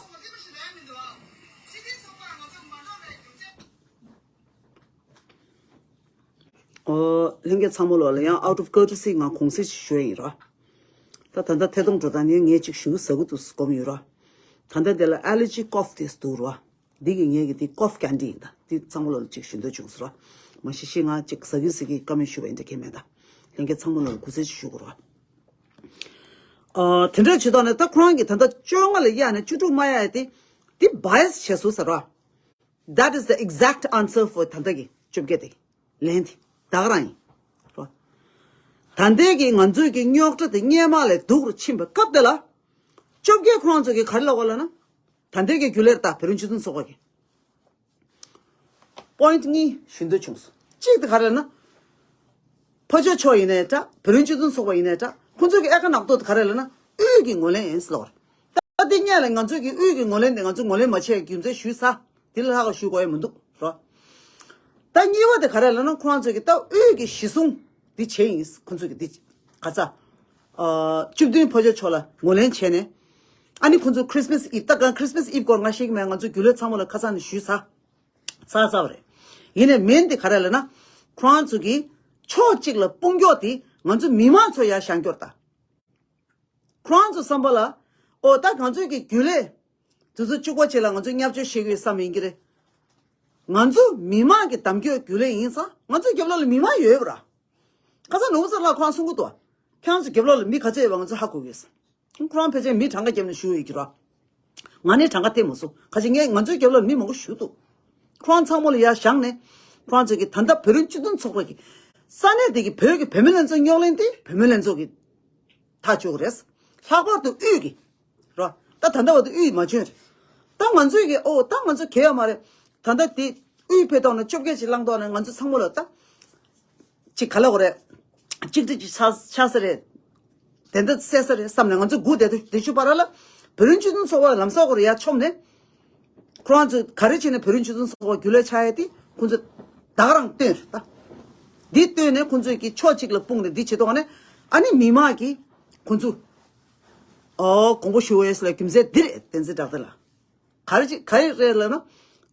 ཨོ། ལྷན་རྒྱས་ཚང་མ་ལོག་ལ་ཡང་out of courtesy ང་དགོངས་སེལ་ཞིག་ཞུ་ཡ་ཡིན་ར། ད་ད་ལྟ་ཐད་གཏོང་འགྲོ་སྟངས་ནི་ངས་ཅིག་ཞུ་ཟ་གི་འདུག་སྒོམ་ཡོད་ར། ད་ལྟ་དེ་ལ་ཨེ་ལར་ཇི་ཀོབ་དེ་འདུག་ར། འདི་གི་ངས་ཀྱི་འདི་ཀོབ་ཀན་ཌི་ཡིན་ད། འདི་ཚང་མ་ལོ་ལ་ཅིག་ཞུ་འདོད་བྱུང་སོང་ར། མ་གཞི་ཤི་ང་ཅིག་ཟ་གི་ཟ་གི་བཀའ་མོལ་ཞུ་བ་ཡིན་ད་གལ་མེད་ད། ལྷན་རྒྱས་ཚང་མ་ལོ་ལ་གུས་བརྩི་ཞུ་དགོས་ར། ཨ། དེ་འདྲ་བྱེད་སྟངས་ནི་ད་ཁོ་རང་གིས་ད་ལྟ་བཅོ་ལྔ་ལ་གཡར་ནས་བཅུ་དྲུག་མ་གཡར་ཡ་དེ། འདི་བྷའི་ཨེ་སི་བྱས་སོང་ཟེར་ར། That is the exact answer for ད་ལྟ་གི་བཅོ་བརྒྱད་དེ། ལན་དེ་ད་ག་རང་ཡིན། ད་ལྟའི་གི་ང་ཚོའི་གི་རྙོག་དྲ་དེ་སྔོན་མ་ལས་སྡུག་རུ་ཕྱིན་པའི་སྐབས་དེ་ལ། བཅོ་བརྒྱད་ཁོ་རང་ཚོ་གིས་ག་རེ་ལབ་པ་ལབ་ན། ད་ལྟའི་གི་རྒྱུན་ལས་ད་བོད་རིགས་སྤྱི་མཐུན་ཚོགས་པ་གི་པོ་ཡིན་ཊི་གཉིས་ཞུ་འདོད་བྱུང་སོང་། གཅིག་དེ་ག་རེ་ལབ་ན། ཕར་ཕྱོགས་ཕྱོགས་ཡིན་ནའི་འདྲ། བོད་རིགས་སྤྱི་མཐུན་ཚོགས་པ་ཡིན་ནའི་འདྲ། ཁོང་ཚོ་གི་ཨེ་ཁ་ནག་ཏོག་དེ་ག་རེ་ལབ་ན། དབུས་ཀྱི་ངོས་ལེན་ཡིན་ཟེར་ལབ་པ་རེད། ད་དེ་སྔོན་ལ་ང་ཚོ་གི་དབུས་ཀྱི་ངོས་ལེན་དེ་ང་ཚོ་ངོས་ལེན་མ་བྱས་རྒྱུ་མཚན་ཞུས་ཚར། དེ་ལས་ལྷག་ག་ཞུ་དགོས་ཡ་མི་འདུག་རོ། ད་གཉིས་པ་དེ་ག་རེ་ལབ་ན། ཁོ་རང་ཚོ་གི་ད་དབུས་ཀྱི་གཞི་བཟུང་འདི་བྱས་ཡིན། ཁོ་ཚོ་གི་འདི་ག་ཚ། ཨ། བཅུ་བདུན་ཕོ་ཆོས་ཕྱོགས་ལ་ངོས་ལེན་བྱས་ནས། ཨ་ནི་ཁོ་ཚོ་Christmas Eve། ད་གང་Christmas Eve་སྐོར་ང་ཤེས་ཀྱི་མེད། ང་ཚོ་རྒྱུན་ལས་ཚང་མ་ལ་ཁ་སང་ནས་ཞུས་ཚར། ཚར་ཚར་བ་རེད། ཡིན་ནའི་མེན་དེ་ག་རེ་ལབ་ན། ཁོ་རང་ཚོ་གི་ཕྱོགས་གཅིག་ལ་དཔུང་སྐྱོད་དེ་ང་ཚོ་མི་མང་ཚོ་ཡར་བཞེངས་སྐྱོར་ད། ཁོ་རང་ཚོ་བསམ་པ་ལ། ཨོ་ད་ང་ཚོའི་གི་རྒྱུན་ལས་དུས་ཚོད་བཅུ་པ་བྱས་ལ་ང་ཚོ་བརྙས་བཅོས་བྱེད་ཀྱི་ཡོད་བསམ་ཡིན་གྱི་རེད། ང་ཚོ་མི་མང་གི་གདམ་སྐྱོད་རྒྱུན་ལས་ཡིན་ཙང་ང་ཚོའི་རྒྱབ་ལོགས་ལ་མི་མང་ཡོད་པ་ར། ཁ་སང་ནོར་བུ་ཚེ་ལགས་ཁོ་རང་གསུང་གི་འདུག་ཁྱེད་རང་ཚོ་རྒྱབ་ལོགས་ལ་མི་ག་ཚོད་ཡོད་པ་ང་ཚོ་ཧ་གོ་གི་ཡོད་ཟེར། ཁོ་རང་ཕལ་ཆེར་མི་གྲངས་ཀ་བརྒྱབ་ནས་བཞུགས་ཡོད་ཀྱི་ར། ང་ནི་གྲངས་ཀ་བལྟས་མ་སོང་། ཁ་ཅིག་ངས་ང་ཚོའི་རྒྱབ་ལོགས་ལ་མི་མང་པོ་བཞུགས་འདུག་ཁོ་རང་ཚང་མ་ལ་ཡར་བཞེངས་ནས། ཁོ་རང་ཚོ་གི་ད་ལྟ་བོད་རིགས་སྤྱི་མཐུན་ཚོགས་པ་གི་ས་གནས་དེ་གི་བོད་ཀྱི་བུད་མེད་ལྷན་ཚོགས་རྙོག་གླེང་དེ་བུད་མེད་ལྷན་ཚོགས་ཀྱི་ཐག་གཅོད་རེད། ལྷག་པར་དུ་དབུས་ཀྱི་ར། ད་ད་ལྟ་བར་དུ་དབུས་མ་བྱོན་རེད། ད་ང་ཚོའི་གི་ཨོ་ད་ང་ཚོ་གལ་ཡོད་མ་རེད། ད་ལྟ་དེ་དབུས་ཕེབས་ཐོག་ནས་བཅོ་བརྒྱད་ཅིག་བླངས་ཐོག་ནས་ང་ཚོ་ཚང་མ་ལ་ད་ཅིག་ག་ལ་གོ་རེད། གཅིག་སྒྲིལ་ཅིག་ཆགས་ཆགས་ས་རེད། དེ་འདྲ་སད་ས་རེད་བསམ་ནས་ང་ཚོ་སྒུག་བསྡད་དུས་དེ་ཤུ་བར་ལ་བོད་རིགས་སྤྱི་མཐུན་ཚོགས་པ་ལམ་སང་གོ་རེ་ཡར་མཆོངས་ནས། ཁོ་རང་ཚོས་ག་རེ་བྱས་ནས་བོད་རིགས་སྤྱི་མཐུན་ཚོགས་པ་རྒྱུན་ལས་ཆགས་ཡ་དེ་ཁོ་ཚོས་ད་ག་རང་བཏོན་རེད་ད། འདི་བཏོན་ནས་ཁོ་ཚོས་ཀྱི་ཕྱོགས་གཅིག་ལ་སྤུངས་ནས་འདི་བྱེད་དོགས་ནས། ཨ་ནི་མི་མང་གིས་ཁོ་ཚོ་ཨོ་དགོངས་པ་ཞུ་འོས་ལ་རྒྱུ་མཚན་འདི་རེད། བསྟན་འཛིན་བཀྲ་ཤིས་ལགས། ག་རེ་ཅིག་ག་རེ་རེད་ལབ་ན།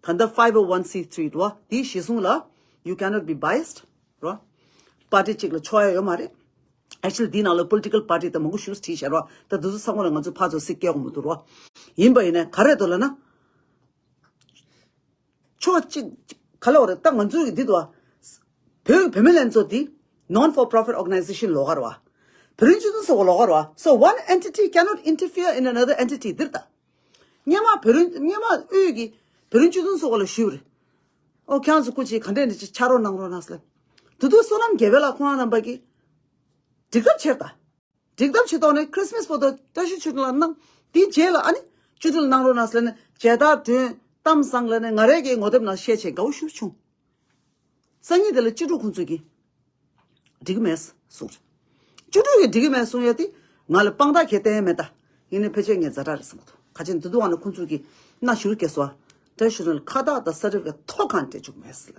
ད་ལྟ་five oh one c three་འདུག་བ། དེའི་གཞི་བཟུང་ལ་you cannot be biased རོ། པར་ཊི་གཅིག་ལ་ཕྱོགས་ཡ་ཡོད་མ་རེད། Actually འདིའི་ནང་ལ་political party དང་མང་པོ་ཞིག་བྲིས་བཞག་རོ། ད་དེ་ཚོ་ཚང་མ་ལ་ང་ཚོ་ཕར་ཚུར་སྲིད་སྐྱེལ་དགོས་མི་འདུག་རོ། ཡིན་པ་ཡིན་ན་ག་རེ་འདུག་ལབ་ན། ཕྱོགས་གཅིག་ག་ལ་བ་རེད། ད་ང་ཚོའི་གི་འདི་འདུག་བ། བོད་བུད་མེད་ལྷན་ཚོགས་འདི་non for profit organization ལོགས་ཀ་རེད་བ། བོད་རིགས་སྤྱི་མཐུན་ཚོགས་པ་ལོགས་ཀ་རེད་བ། So one entity cannot interfere in another entity འདིར་ད། སྔོན་མ་བོད་རིགས་སྔོན་མ་དབུས་ཀྱི་བོད་རིགས་སྤྱི་མཐུན་ཚོགས་པ་ལ་ཞུས་པ་རེད། ཨོ་ཁྱེད་རང་ཚོ་སྐུ་མཁྱེན་ག་འདྲས་འདྲ་ཅིག་ཕྱག་རོགས་གནང་རོགས་གནང་ཟེར། དེ་དུས་བསོད་ནམས་རྒྱལ་པོ་ལགས་ཁོང་རྣམ་པ་གིས་འགྲིག་ཐབས་བྱས་ད། འགྲིག་ཐབས་བྱེད་ཐོག་ནས་Christmas བར་དུ་བཀྲ་ཤིས་ཆོས་སྒྲོན་ལ་གནང་། དེའི་རྗེས་ལ་ཨ་ནི་བཅུ་དྲུག་ལ་གནང་རོགས་གནང་ཟེར་ནས་མཇལ་དར་སྒྲོན་གཏམ་བཟང་ལ་ནས་ང་རའི་གི་ངོ་དེབ་ནང་བཤད་བྱས་དགའ་བོ་ཞེ་པོ་བྱུང་། སང་ཉིན་དེ་ལ་བཅུ་དྲུག་ཁོང་ཚོས་ཀྱིས་འགྲིག་གི་མེད་གསུངས་རེད། བཅུ་དྲུག་གིས་འགྲིག་གི་མེད་གསུང་ཡ་དེ་ང་ལ་དཔང་རྟགས་གལ་གཏན་མེད་ད། ཡིན་ནའི་ཕལ་ཆེར་ངས་ཛ་དྲག་རེད་བསམ་གི་འདུག་ག་ཅིག་འདི་དུས་ང་ནི་ཁོང་ཚོས་ཀྱིས་མནའ་ཞུ་གལ་སོང་། བཀྲ་ཤིས་ཆོས་སྒྲོན་ལ་ཁ་བཏགས་དང་གསལ་འདེབས་ཀྱི་ཐོ་གང་སྤྲད་བཅུག་མེད་ཟེར།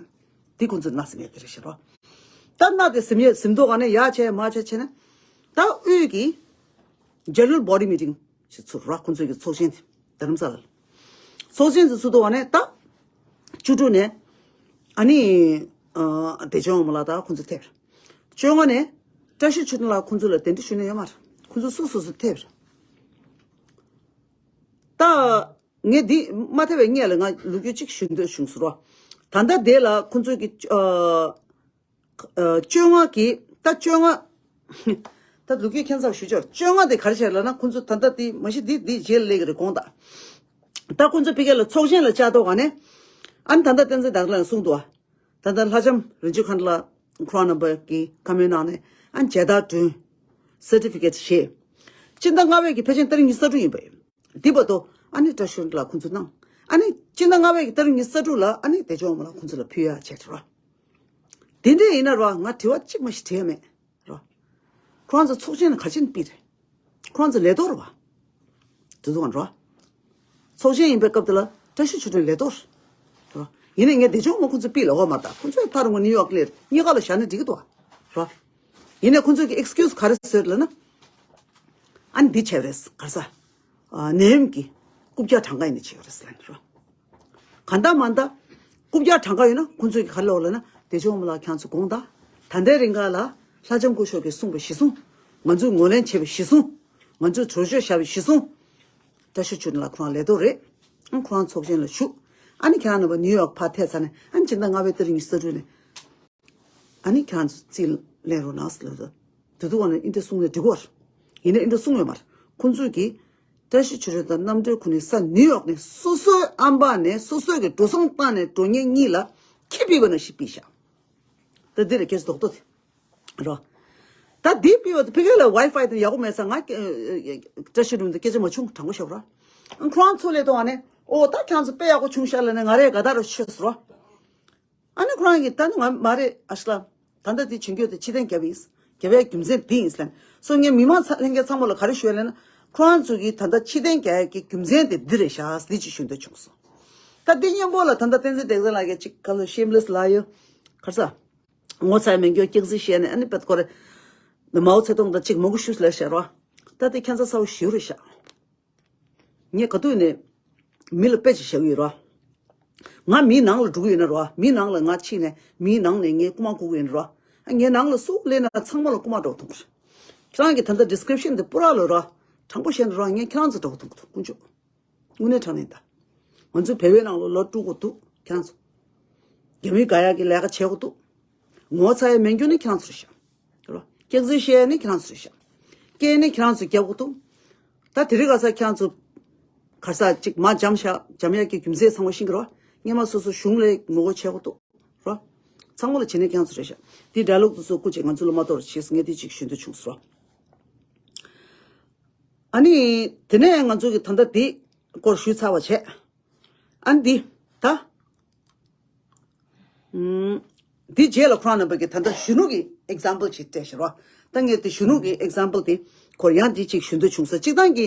འདི་ཁོང་ཚོས་མནའ་ཟིན་ཡ་དེ་རེད་ཤེས་རོགས། ད་མནའ་དེ་ཟིན་ཡས་ཟིན་ཐོག་ག་ནས་ཡ་བྱས་མ་བྱས་བྱས་ནས། ད་དབུས་ཀྱི་General Body Meeting ཞིག་ཚུགས་ར། ཁོང་ཚོའི་གི་ཚོགས་ཆེན་དེ་རྡ་རམ་ས་ལ་ལ་ཚོགས་ཆེན་དེ་ཚུགས་ཐོག་ག་ནས་ད་བཅུ་དྲུག་ནས་ཨ་ནི་ཨ་བདེ་ཆེན་དབང་མོ་ལགས་དང་ཁོང་ཚོ་ཐེབས་རེད། བཅོ་ལྔ་ནས་བཀྲ་ཤིས་ཆོས་སྒྲོན་ལགས་ཁོང་ཚོ་ལ་གདན་འདྲེན་ཞུས་ནས་ཡོད་མ་རེད། ཁོང་ཚོ་སུ་སོ་སོ་ཐེབས་རེད། ད་ངས་འདི་མ་ཐེབས་པའི་སྔོན་ལ་ང་ལོ་རྒྱུས་གཅིག་ཞུ་འདོད་བྱུང་ཟེར་རོ། ད་ལྟ་དེ་ལ་ཁོང་ཚོས་ཀྱི་ཨ། ཨ། བཅོ་ལྔ་གི་ད་བཅོ་ལྔ། ད་ལོ་རྒྱུས་ཁྱད་མཚར་ཞུ་ཆོག་བཅོ་ལྔ་དེ་ག་རེ་བྱས་ལབ་ན། ཁོང་ཚོ་ད་ལྟ་དེ་མ་གཞི་འདི་འདི་རྗེས་ལ་སླེབས་ཀྱི་རེད་དགོངས་དག་ད་ཁོང་ཚོ་ཕ་གི་ལ་ཚོགས་ཆེན་ལ་བཅར་ཐོག་ག་ནས་ཨ་ནི་ད་ལྟ་བསྟན་འཛིན་བདག་ལ་གསུངས་འདུག་བ། ད་ལྟ་ལྷ་ལྕམ་རིན་ཆེན་མཁའ་འགྲོ་ལགས་ཁོ་རང་རྣམ་པ་གི་བཀའ་མོལ་གནང་ནས་ཨ་ནི་མཇལ་དར་སྒྲོན། Certificate བཞེས། སྤྱི་ཟླ་ལྔ་པའི་གི་ཕལ་ཆེར་ཏ་རིག་ཉི་ཤུ་རྩ་དྲུག་ཡིན་པ་ཡིན། འདི་བར་དུ་ཨ་ནི་བཀྲ་ཤིས་ལ་ཁོང་ཚོ་གནང་། ཨ་ནི་སྤྱི་ཟླ་ལྔ་པའི་གི་ཏ་རིག་ཉི་ཤུ་རྩ་དྲུག་ལ་ཨ་ནི་བདེ་མཆོག་དབང་མོ་ལགས་ཁོང་ཚོ་ལ་ཕུལ་ཡ་བྱས་རོ། དེ་འདྲ་ཡིན་ན་རོ་ང་དྲི་བ་གཅིག་མ་ཞིག་དྲིས་ཡ་མེད་རོ། ཁོ་རང་ཚོ་ཚོགས་ཆེན་ལ་ག་ཅིན་པི་རེད། ཁོ་རང་ཚོ་ལས་ཐོག་རེད་བ། དེ་ཚོ་གང་རོ། ཚོགས་ཆེན་ཡིན་པའི་སྐབས་དེ་ལ་བཀྲ་ཤིས་ཆོས་སྒྲོན་ལས་ཐོག་རེད་བ། ཡིན་ནའི་ངས་བདེ་མཆོག་དབང་མོ་ཁོང་ཚོ་པི་ལ་འོ་མ་ད་ཁོང་ཚོས་ད་རུང་ང་ནིའུ་ཡོག་སླེབས་གཉིས་ཀ་ལ་བཞག་ན་འགྲིག་གི་འདུག་བ། རོ། ཡིན་ནའི་ཁོང་ཚོས་ཀྱི་ཨེགས་ཀིའུ་སི་ག་རེ་བཟོས་ལབ་ན། ཨ་ནི་འདི་བྱས་རེད་ག་རེ་ཟ། ཨ་ནད་ཡམས་ཀྱི་རྐུབ་བཀྱག་གྲངས་ཀ་ཡིན་ནའི་བྱས་ཡོད་རེད་ཟེར་ལབ་ནས་རོ། གང་ལྟར་མ་ལྟར་རྐུབ་བཀྱག་གྲངས་ཀ་ཡོད་ན་ཁོང་ཚོས་ཀྱི་ག་རེ་ལབ་ལབ་ན་བདེ་མཆོག་དབང་མོ་ལགས་ཁྱེད་ཚོ་དགོངས་དག་ད་ལྟའི་རིང་ག་ལ་ལྷ་ལྕམ་སྐུ་ཞབས་ཀྱིས་གསུངས་པ་གཞིར་བཟུང་། ང་ཚོས་ངོས་ལེན་བྱས་པ་གཞིར་བཟུང་། ང་ཚོས་གྲོས་ཆོད་བཞག་པ་གཞིར་བཟུང་། བཀྲ་ཤིས་ཆོས་སྒྲོན་ལགས་ཁོ་རང་ལས་ཐོག་རེད། ཨང་ཁོ་རང་ཚོགས་ཆེན་ལ་ཞུགས། ཨ་ནི་ཁྱེད་རང་རྣམ་པ་ནིའུ་ཡོག་ཕར་ཐད་ཚར་ནས་ཨ་ནི་སྤྱི་ཟླ་ལྔ་པའི་ཏ་རིག་ཉི་ཤུ་རྩ་དྲུག་ནས། ཨ་ནི་ཁྱེད་རང་ཚོ་རྩིས་ལེན་རོགས་གནང་ཟེར་ལབ་དུས། དེ་དུས་བ་ནས་ཨིན་དྲ་གསུང་ནས་འགྲིག་གོ། ཡིན་ནའི་ཨིན་དྲ་གསུང་ཡོད་མ་རེད། ཁོང་ཚོས་ཀྱིས་བཀྲ་ཤིས་ཆོས་སྒྲོན་དང་རྣམ་གྲོལ་ཁོ་གཉིས་ས་ནིའུ་ཡོག་ནས་སོ་སོའི་ཨམ་པ་ནས་སོ་སོའི་གི་འགྲོ་སོང་བཏང་ནས་འགྲོ་མཁན་གཉིས་ལ་ཁེ་ཕུལ་བ་ནང་བཞིན་ཕུལ་བཞག་ད་འདི་ལ་སྐད་ཆ་རྡོག་རྡོག་དེ་རོ། ད་འདི་ཕུལ་བ་དེ་ཕ་གི་ལ་ཝའི་ཕའི་དེ་ཡག་པོ་མེད་ས་ང་བཀྲ་ཤིས་སྒྲོན་དང་སྐད་ཆ་མ་བྱུང་། དྲང་པོ་བཤད་རོ། ཁོ་རང་ཚོ་ལས་དོ་བ་ནས་ཨོ་ད་ཁྱེད་ཚོ་དཔེ་ཡག་པོ་བྱུང་ཤག་ལབ་ནས་ང་རས་དགའ་ད་རོ་ཤོད་རོ། ཨ་ནི་ཁོ་རང་གིས་ད་ནི་ང་མ་རེད་ཨ་ཤ་ལ། ད་ལྟ་དེ་བྱེད་རྒྱུ་དེ་ཕྱིར་འཐེན་རྒྱབ་ཡིན། རྒྱབ་པའི་རྒྱུ་མཚན་འདི་ཡིན་ཟེར་ལན། སོ་ངས་མི་མང་ཚ་ལྷན་རྒྱས་ཚང་མ་ལ་ག་རེ་ཞུ་ཡ་ལབ་ན། ཁོ་རང་ཚོ་གིས་ད་ལྟ་ཕྱིར་འཐེན་རྒྱག་ཡ་གི་རྒྱུ་མཚན་དེ་འདི་རེད་ཤག་འདི་ཅིག་ཞུ་འདོད་བྱུང་སོང་། ད་འདི་སྙན་པོ་ལ་ད་ལྟ་བསྟན་འཛིན་བདེ་ཆེན་ལགས་ཀྱིས་ཅིག་ག་ལ་ཤེམ་ལེ་སི་ལ་ཡོད། ག་རེ་ཟ། ངོ་ཚ་མེད་རྒྱུ་སྐྱག་རྫུན་བཤད་ནས་ཨ་ནི་པད་ཀོ་རེ། མའོ་ཙེ་ཏུང་དང་ཅིག་མང་པོ་ཞུས་ལབ་ཤག་རོ། ད་དེ་ཁྱད་མཚར་ས་བོ་ཞེ་པོ་རེད་ཤག་ངས་ག་དུས་ནས་མི་ལ་དཔེ་ཅིག་བཞག་གི་ཡོད་རོ། ང་མིའི་ནང་ལ་འགྲོ་གི་ཡོད་ན་རོ། མིའི་ནང་ལ་ང་ཕྱིན་ནས་མིའི་ནང་ནས་ངས་རྐུ་མ་རྐུ་གི་ཡོད་ན་རོ། ངའི་ནང་ལ་སུ་སླེབས་ན་ཚང་མ་ལ་རྐུ་མ་འགྲོ་གི་འདུག་ཁྱེད་རང་གིས་ད་ལྟ་ཌི་སི་ཀི་རིབ་ཤན་དེ་པུ་ར་ལ་རོ། དྲང་པོ་བཤད་ན་རོ་ངས་ཁྱེད་རང་ཚོ་འགྲོ་གི་འདུག་དཀོན་མཆོག་དངོས་གནས་དྲང་གནས་ད། ང་ཚོ་བོད་པའི་ནང་ལ་ལོ་དཀྲུག་དགོས་འདུག་ཁྱེད་རང་ཚོ། རྒྱ་མིའི་དགའ་ཡག་གི་ལས་ཀ་བྱེད་དགོས་འདུག་ངོ་ཚ་ཡ་མེད་རྒྱུ་ནི་ཁྱེད་རང་ཚོ་རེད་ཤག་རོ། སྐྱག་རྫུན་བཤད་ནི་ཁྱེད་རང་ཚོ་རེད་ཤག་སྐད་ནི་ཁྱེད་རང་ཚོས་རྒྱབ་དགོས་འདུག་ད་དེ་རིང་ཁ་སང་ཁྱེད་རང་ཚོ་ག་ས་ཅིག་མ་འཇམ་ཤག་འཇམ་ཡག་གི་རྒྱུ་མཚན་ཚང་མ་ཤེས་ཀྱི་རོ། སྔོན་མ་སོ་སོ་གཞུང་ལ་ངོ་རྒོལ་བྱེད་དགོས་འདུག་རོ། ཚང་མ་ལ་བྱེད་ནི་ཁྱེད་རང་ཚོ་རེད་ཤག་དེ་ཌའི་ལོག་དེ་ཚོ་སྐུ་མཁྱེན་ང་ཚོ་ལ་མ་གཏོགས་བྱེད་ངས་དེ་ཅིག་ཞུ་འདོད་བྱུང་སོང་། ཨ་ནི་དེ་ནས་ང་ཚོ་གི་ད་ལྟ་དེ་སྐོར་ཞུས་ཚར་བ་བྱས། ཨ་ནི་འདི་ད། ཨུམ། འདི་རྗེས་ལ་ཁོ་རང་རྣམ་པ་གིས་ད་ལྟ་གཞོན་ནུ་གི་ཨེག་ཛམ་པལ་ཅིག་སྤྲད་ཤག་རོ། ད་ངས་དེ་གཞོན་ནུ་གི་ཨེག་ཛམ་པལ་དེ་ཁོར་ཡང་འདི་ཅིག་ཞུ་འདོད་བྱུང་སོང་། སྤྱིར་བཏང་གི།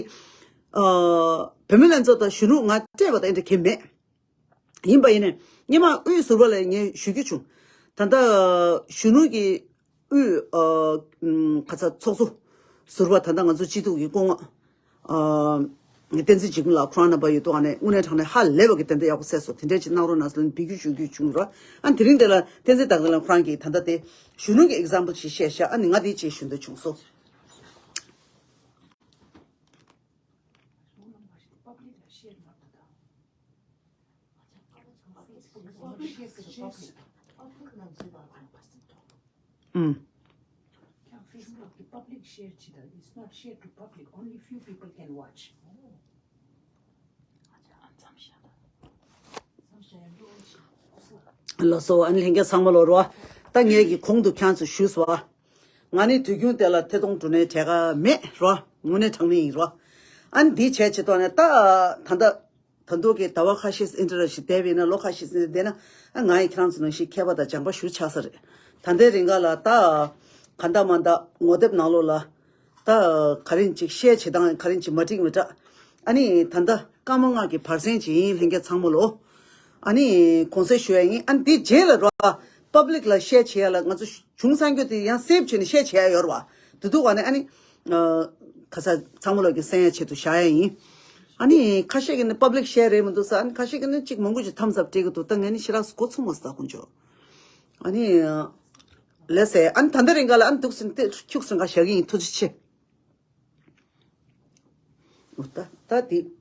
ཨ། བུད་མེད་ལྷན་ཚོགས་དང་གཞོན་ནུ་ང་སྤྲད་པ་དང་འདྲ་གི་མེད། ཡིན་པ་ཡིན་ནའི་སྔོན་མ་དབུས་ཟུར་པ་ལ་ངས་ཞུ་རྒྱུ་བྱུང་། ད་ལྟ་གཞོན་ནུ་གི་དབུས་ཨ་ཁ་ཚ་ཚོགས་གཙོ་ཟུར་པ་ད་ལྟ་ང་ཚོ་སྤྱི་འཐུས་ཀྱི་སྐུ་ངོ་ཨ་བསྟན་འཛིན་འཇིགས་མེད་ལགས་ཁོ་རང་རྣམ་པ་ཡོད་དོ། ཨ་ནི་དངོས་གནས་དྲང་གནས་ཧ་ལས་པ་གི་དེ་འདྲ་ཡག་པོ་གསལ་སོང་། དེ་འདྲ་ཅིག་གནང་རོགས་གནང་ཟེར་ལན་འབུལ་རྒྱུ་ཞུ་རྒྱུ་བྱུང་ར། ཨ་དེ་རིང་དེ་ལ་བསྟན་འཛིན་བདག་ལྡན་ལགས་ཁོ་རང་གིས་ད་ལྟ་དེ་གཞོན་ནུ་གི་ཨེག་ཛམ་པལ་ཞིག་བཤད་ཤག་ཨ་ནི་ང་དེ་ཅིག་ཞུ་འདོད་བྱུང་སོང་། ཨུམ། Public share བྱེད་དང་། It's not shared to public. Only few people can watch. ལགས་སོ། ཨ་ནི་ལྷན་རྒྱས་ཚང་མ་ལོ་རོ། ད་ངས་ཀྱི་གོང་དུ་ཁྱེད་ཚོ་ཞུས་སོ། ང་ནི་དུས་རྒྱུན་དེ་ལ་ཐད་གཏོང་འགྲོ་ནའི་གྲལ་ཁ་མེད་རོ། དངོས་གནས་དྲང་གནས་ཡིན་རོ། ཨ་ནི་འདི་བྱས་བྱེད་ཐོག་ནས་ད་ད་ལྟ། ད་དུང་གི་ཟླ་བ་ཁ་ཤས་ཨིན་ཊར་ཞིག་བསྡད་པ་ཡིན་ན། ལོ་ཁ་ཤས་ཟིན་བསྡད་ན། ཨ་ང་ཡི་ཁྱེད་རང་ཚོ་ནང་བཞིན་མཁས་པ་དང་སྦྱངས་པ་ཞུ་ཆགས་ས་རེད། ད་ལྟའི་རིང་ག་ལ་ད་ག་འདྲ་མ་འདྲ་ངོ་དེབ་ནང་ལོགས་ལ་ད་ག་རེ་ཅིག་བཤད་བྱེད་སྟངས་ག་རེ་ཅིག་མ་འགྲིག་མི་འདྲ། ཨ་ནི་ད་ལྟ་ཀརྨ་ངག་གི་བར་གསེང་ཅིག་ཡིན། ལྷན་རྒྱས་ཚང་མ་ལོ། ཨ་ནི་དགོངས་སེལ་ཞུ་ཡ་ཡིན། ཨ་ནི་དེ་རྗེས་ལ་རོ། པབ་ལིག་ལ་བཤད་བྱེད་ཡ་ལ་ང་ཚོ་བྱུང་ས་འགྱོ་དེ་ཡང་སེབ་བྱས་ནས་བཤད་བྱེད་ཡ་ཡོད་རེད་བ། དེ་དུས་ག་ནས་ཨ་ནི། ཨ། ཁ་ས་ཚང་མ་ལོག་གི་གསན་ཡ་ཆེད་དུ་བཞག་ཡ་ཡིན། ཨ་ནི་ཁ་ཤས་ཀྱིས་ནི་པབ་ལིག་ཤེར་རེད་མི་འདུག་ཟེར། ཨ་ནི་ཁ་ཤས་ཀྱིས་ནི་གཅིག་མང་པོ་ཅིག་ཐམ་སབ་སྤྲད་ཀྱི་འདུག་ད་ངས་ནི་ཞེ་དྲག་གོ་ཚོད་མ་སོང་། དཀོན་མཆོག་ཨ་ནི། ལགས་སེ། ཨ་ནི་ད་ལྟ་རིང་ག་ལ་ཨ་ནི་འདུག་སེ་ཏེ་ཁྱུག་སེ་འགའ་བཞག་གི་ཡིན། ཐུགས་རྗེ་ཆེ། འོ་ད་ད་དེ།